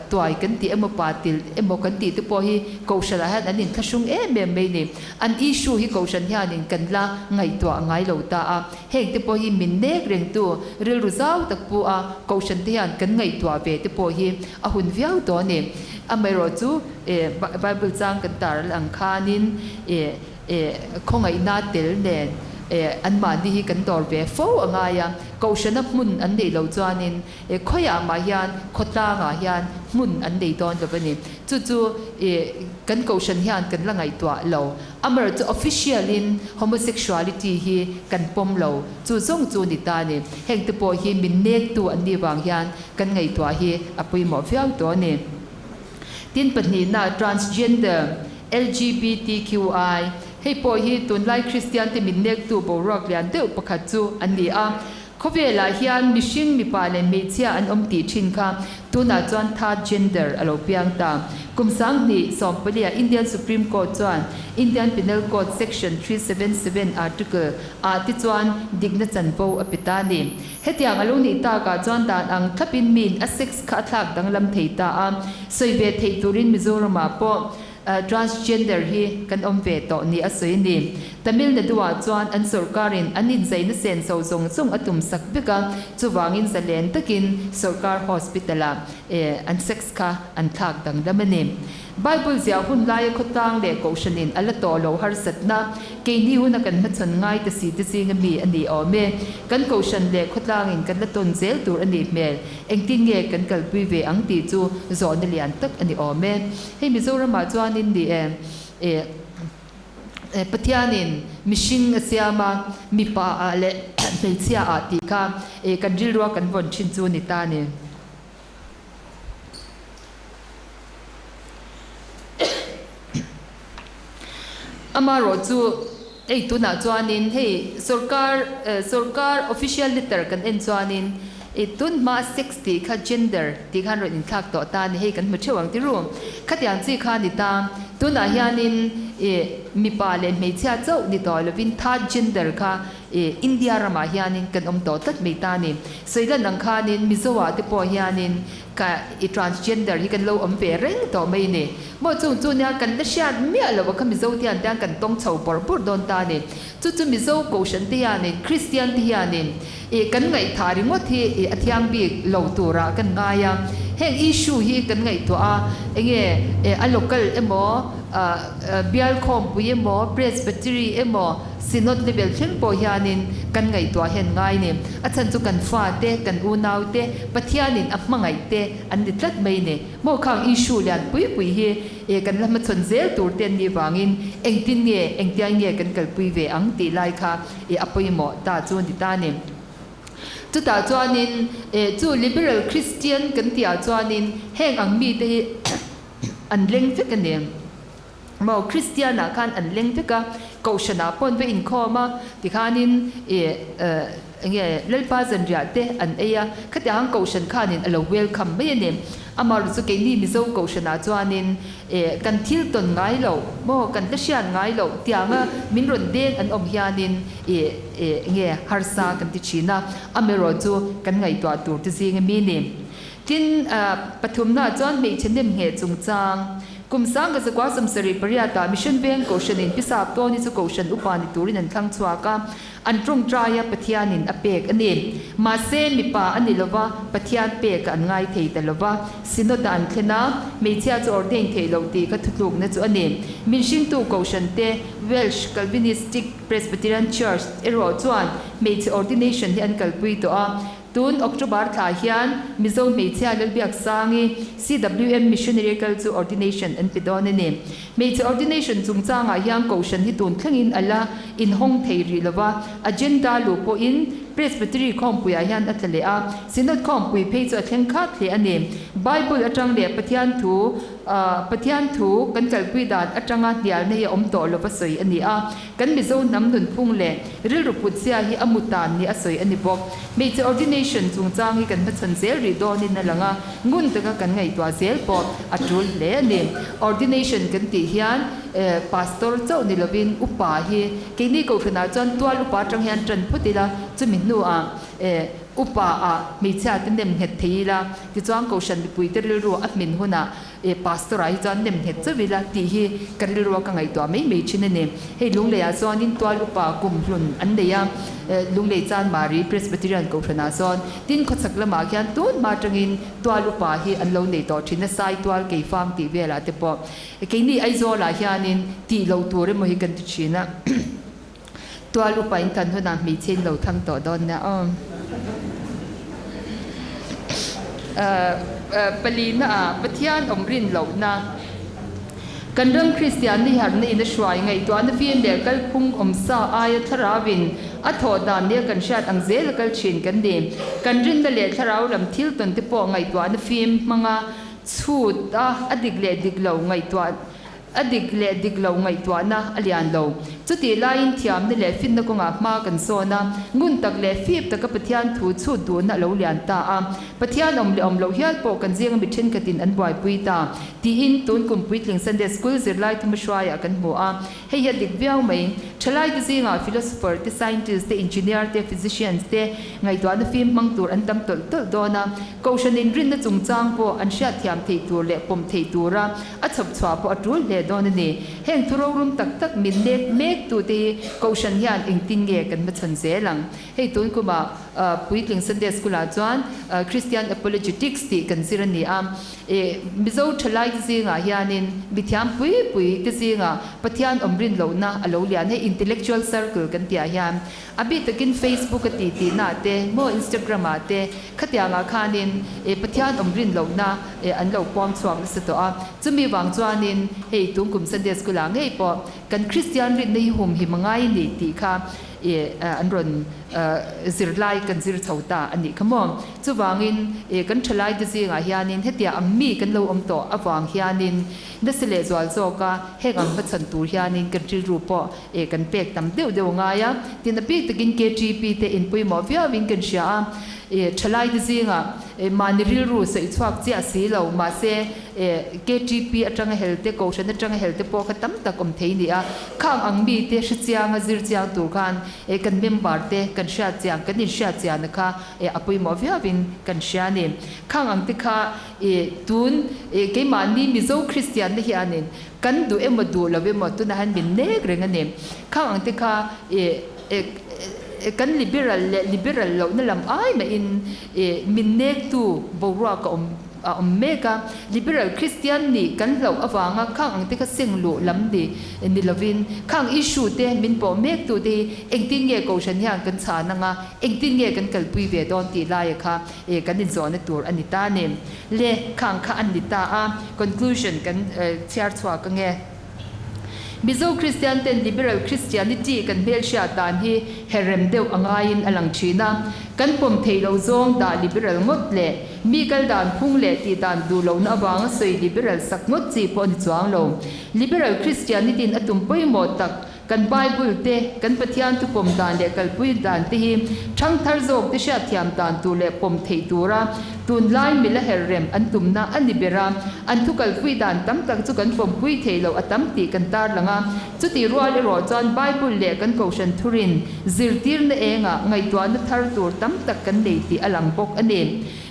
tuai kan tih emaw pa til emaw kan tih te pawh hi Kohhranah hian an inthlahrung em em mai ni. An issue hi Kohhran hianin kan la ngaihtuah ngai lo ta a. Heng te pawh hi min nek rengtu rilru zau tak pu a Kohhran te hian kan ngaihtuah ve te pawh hi a hun viau tawh a ni. Amaherawh chu e Bible chang kan tar ang khanin e e khawngaihna tel nen e anmahni hi kan dawr ve fo a ngai a. Kohhrana hmun an neih loh chuanin E khawiah mah hian khawtlangah hian hmun an nei dawn lo a ni. Chu chu e kan kohhran hian kan la ngaihtuah lo. Amaherawh chu official in homosexuality hi kan pawm lo. Chu zawng chu ni ta a ni. Heng te pawh hi min nektu an nih vang hian kan ngaihtuah hi a pawimawh viau tawh a ni. Tin pahnihna transgender, LGBTQI, hei pawh hi tunlai Kristian te min nektu boruak lian deuh pakhat chu an ni a. Khawvelah hian mihring mipa leh hmeichhia an awm tih thin kha tunah chuan third gender a lo piang ta. Kum 2014 ah Indian Supreme Court chuan Indian Penal Code Section 377 Article ah te chuan dikna chanvo a pe ta a ni. Hetiang a lo nih takah chuan dan ang thlapin miin a sex kha a thlak danglam thei ta a, sawi ve theih turin Mizoramah pawh Transgender hi kan awm ve tawh ni a sawi a ni. Tamil Nadu-ah chuan an sawrkarin an inzaina senso zawng zawng a tum sak vek a, chuvangin zalen takin sawrkar hospital-ah an sex kha an thlak danglam a ni. Bible ziah hun laia khawtlang leh kohhranin a la tawh loh harsatna keini huna kan hmachhawn ngai ta si te zinga mi a ni awm e. Kan kohhran leh khawtlangin kan la tawn zel tur a nih hmel. Engtin nge kan kalpui ve ang tih chu zawhna lian tak a ni awm e. Hei Mizoramah chuanin ni e, e Pathianin mihring a siam a, mipa ah leh hmeichhia ah tih kha e kan rilrua kan vawn thin chu ni ta ni. Amaherawh chu hei tunah chuanin hei sorkar sorkar official letter kan en chuanin i tun hma sex tih kha gender tih khan rawn inthlak tawh ta a ni hei kan hmu theuh ang ti ru. Khatiang chi kha a ni ta. Tunah hianin i mipa leh hmeichhia chauh ni tawh lovin third gender kha i India ramah hianin kan awm tawh tlat mai ta a ni. Sawilan ang khanin Mizo ah te pawh hianin Ka i transgender hi kan lo awm ve reng tawh mai ni. Maw chung chu nia kan la hriat miah lo a kha Mizo te hian tiang kan tawng chho bawrh bawrh dawn ta ni. Chu chu Mizo Kohhran te hianin Kristian te hianin i kan ngaihthah ringawt hi i a thiang bik lo turah kan ngai a. Heng issue hi kan ngaihtuah a enge a local emaw bial khawmpui emaw Presbytery emaw Synod level thleng pawh hianin kan ngaihtuah hian ngai ni. A chhan chu kan fate, kan unaute, Pathianin a hmangaih te an ni tlat mai ni. Maw khang issue lian pui pui hi e kan la hmachhawn zel tur te an nih vangin engtin nge, engtiang nge kan kalpui ve ang tih lai kha e a pawimawh ta chu ni ta ni. Chutah chuanin e chu liberal Christian kan tihah chuanin heng ang mite hi an leng vek a ni. Maw Kristian ah khan an leng vek a, Kohhran ah pawh an va inkhawm a, tikhanin ih enge Lalpa zanriah te an ei a, khatiang ang Kohhran khanin a lo welcome mai a ni. Amaherawhchu chu keini Mizo Kohhran ah chuanin ih kan thil tawn ngai loh maw kan la hriat ngai loh tianga min rawn deng an awm hianin ih enge harsa kan ti thin a, amaherawhchu kan ngaihtuah tur te zing ami ni. Tin, pathumna chuan hmeichhe nemngheh chungchang, kum 1978 ah Mission Veng Kohhranin Pi Sap Tawni chu Kohhran upa ni turin an thlang chhuak a, an tawngtai a Pathianin a pek a ni. Mahse, mipa a ni lova, Pathian pek a an ngai thei ta lova, Synod-a an thlen a, hmeichhia chu ordain theih loh tih kha thutlukna chu a ni. Min hringtu Kohhran te, Welsh Calvinistic Presbyterian Church, erawh chuan hmeichhe ordination hi an kalpui tawh a, Tun October thla hian Mizo hmeichhia Lalbiaksangi CWM Missionary kal chu ordination an pe dawn a ni. Hmeichhe ordination chungchangah hian Kohhran hi tun thlengin a la inhawng thei rih lova, agenda luh pawhin Presbytery khawmpuiah hian a tla leh a, Synod khawmpui phei chu a thleng khat hle a ni. Bible atang leh Pathian thu Pathian thu kan kalpui dan atanga hnialna hi a awm tawh lova sawi a ni a. Kan Mizo hnam nunphung leh rilru putzia hi a mu tan ni a sawi a ni bawk. Hmeichhe ordination chungchang hi kan hmachhawn zel rih dawnin a lang a, ngun taka kan ngaihtuah zel pawh a tul hle a ni. Ordination kan tih hian pastor chauh ni lovin upa hi keini kohhranah chuan tual upa atang hian tan phawt ila, chumi hnuah upa ah hmeichhia te nem nghet thei ila, tichuan kohhran mipuite rilru a hmin hunah E Pastor ah hi chuan nem nghet chauh ila tih hi ka rilrua ka ngaihtuah mai mai thin a ni. Hei Lunglei ah chuanin tual upa kum hlun an nei a, Lunglei Chanmari Presbyterian Kohhran ah sawn tin khawchhak lamah khian tun hma atangin tual upa hi an lo nei tawh thin a, Sai tual Keifang tih velah te pawh keini Aizawl ah hianin tih loh tur emaw hi kan ti thin a. Tual upa in kan hunah hmeichhe in lo thang tawh dawn nia aw. Palina ah Pathian awm rin lohna kan ram Kristian ni harhna in a hruai ngaihtuahna fim leh kalphung awm sa aia thlarau in a thawh dan nia kan hriat ang zel a kal thin kan ni. Kan rinna leh thlarau lam thil tawn te pawh ngaihtuahna fim hmanga chhut a a dik leh dik lo ngaihtuah A dik leh dik lo ngaihtuahna a lian lo. Chutih laiin thiamna leh finna kawngah hma kan sawn a, ngun tak leh fip taka Pathian thu chhut duhna a lo lian ta a. Pathian awm leh awm loh hial pawh kan zinga mi thenkhatin an buaipui ta, tiin tun kum puitling Sunday School zirlai thuma hruaiah kan hmu a. Hei hi a dik viau mai. Thalaite zingah philosopher te, scientist te, engineer te, physicians te ngaihtuahna fim hmang tur an tam tawlh tawlh dawn a. Kohhran inrinna chungchang pawh an hriatthiam theih tur leh pawm theih tura a chhawp chhuah pawh a tul hle dawn a ni. Heng thu rorum tak tak min nek mek tute hi Kohhran hian engtin nge kan hmachhawn zel ang? Hei tun kuma puitling Sunday School ah chuan Christian Apologetics tih kan zir a ni a. Mizo thalai te zingah hianin mithiam pui pui te zingah Pathian awm rin lohna a lo lian. Hei intellectual circle kan tih ah hian A bik takin Facebook a ti tihna ah te maw Instagram ah te khatiang ah khanin Pathian awm rin lohna an lo puang chhuak nasa tawh a. Chumi vang chuanin hei tun kum Sunday School ah ngei pawh kan Kristian rinna hi humhim a ngai ni tih kha an rawn zirlai kan zir chho ta a nih kha maw. Chuvangin kan thalai te zingah hianin hetiang ang mi kan lo awm tawh avang hianin nasa leh zual zawka heng ang hmachhan tur hianin kan rilru pawh Eh kan pek tam deuh deuh a ngai a, tin a bik takin KTP te in pawimawh viauin kan hria a, eh thalai te zingah eh mahni rilru sawi chhuak chiah si lo mahse eh KTP atanga hel te kohhran atanga hel te pawh kha tam tak awm thei ni a, khang ang mi te hre chianga zir chiang tur khan eh kan member te kan hriat chiang kan inhriat chiahna kha eh a pawimawh viauin kan hria a ni. Khang ang te kha eh tun eh keimahni Mizo Kristian te hianin Kan duh emaw duh lo emaw tunah hian min nek reng a ni. Khang ang te kha ih kan liberal leh liberal lohna lam ai mahin ih min nektu boruak a awm a awm mek a. Liberal Kristian nih kan hlauh avanga khang ang te kha seng luh lam ni ni lovin khang issue te min pawh mektu te hi engtin nge Kohhran hian kan chhan anga engtin nge kan kalpui ve dawn tih laia kha ih kan inzawhna tur a ni ta a ni. Le khang kha an ni ta a, conclusion kan chhiar chhuak ange. Mizo Kristian ten Liberal Christianity kan hmelhriat dan hi herrem deuh a ngaiin a lang thin a, kan pawm theih loh zawng dah liberal ngawt leh mi kal dan phung leh tih dan duh lohna avanga sawi liberal sak ngawt chi pawh a ni chuang lo. Liberal Christianity in a tum pawimawh tak Kan Bible te, kan Pathian thupawm dan leh kalpui dan te hi ṭhangthar zawk te hriatthiam dan tur leh pawm theih tura tunlai mila her rem an tumna a ni ber a. An thu kalpui dan tam tak chu kan pawmpui theih loh a tam tih kan tarlang a. Chutih rual erawh chuan Bible leh kan Kohhran thurin zirtirna engah ngaihtuahna thar tur tam tak kan nei tih a lang bawk a ni.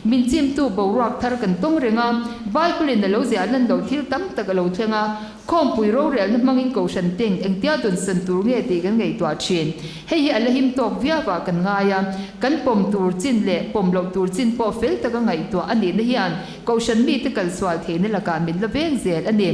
Min chimtu boruak thar kan tawng reng a, Bible-in a lo ziah lan loh thil tam tak a lo thleng a. Khawmpui rorelna hmangin Kohhran teng engtia dunsan tur nge tih kan ngaihtuah thin. Hei hi a la him tawk viau ah kan ngai a, kan pawm tur chin leh pawm loh tur chin pawh fel taka ngaihtuah a nihna hian Kohhran mite kalsual theihna lakah min la veng zel a ni.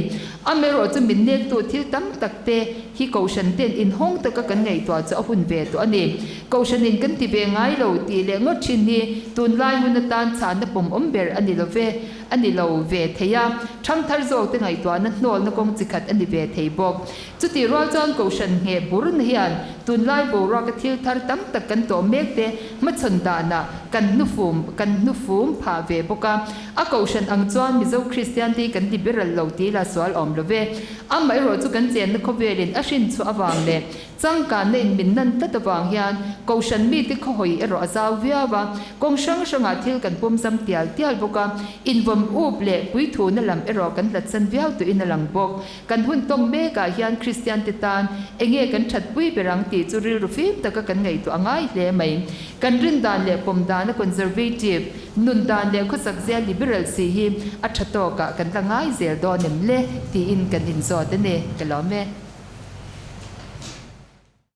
Amaherawh chu min nektu thil tam tak te hi Kohhran ten inhawng taka kan ngaihtuah chu a hun ve tawh a ni. Kohhranin kan ti ve ngai lo tih leh ngawt thin hi tunlai hun atan chhanna pawmawm ber a ni lo ve. A ni lo ve thei a, ṭhangthar zawkte ngaihtuahna hnawlna kawng chi khat a ni ve thei bawk. Chutih rual chuan Kohhran ngheh burna hian tunlai boruaka thil thar tam tak kan tawh mek te hmachhawn danah kan hnufum kan hnufum phah ve bawk a. A Kohhran ang chuan Mizo Kristian te hi kan liberal lo tih la sual awm lo ve. Amaherawh chu kan chenna khawvelin a hrinchhuah avang leh Changkanna in min nan tlat avang hian Kohhran mite khawhawi erawh a zau viau a, kawng hrang hrangah thil kan pawm zam tial tial bawk a, invawm up leh puithuna lam erawh kan hlatsan viau tuin a lang bawk. Kan hun tawng mekah hian Kristian te tan enge kan thatpui ber ang tih chu rilru fim taka kan ngaihtuah a ngai hle mai. Kan rin dan leh pawm dana conservative, nun dan leh khawsak zia liberal si hi a tha tawkah kan la ngai zel dawn em le tiin kan inzawt a ni. Ka lawm e.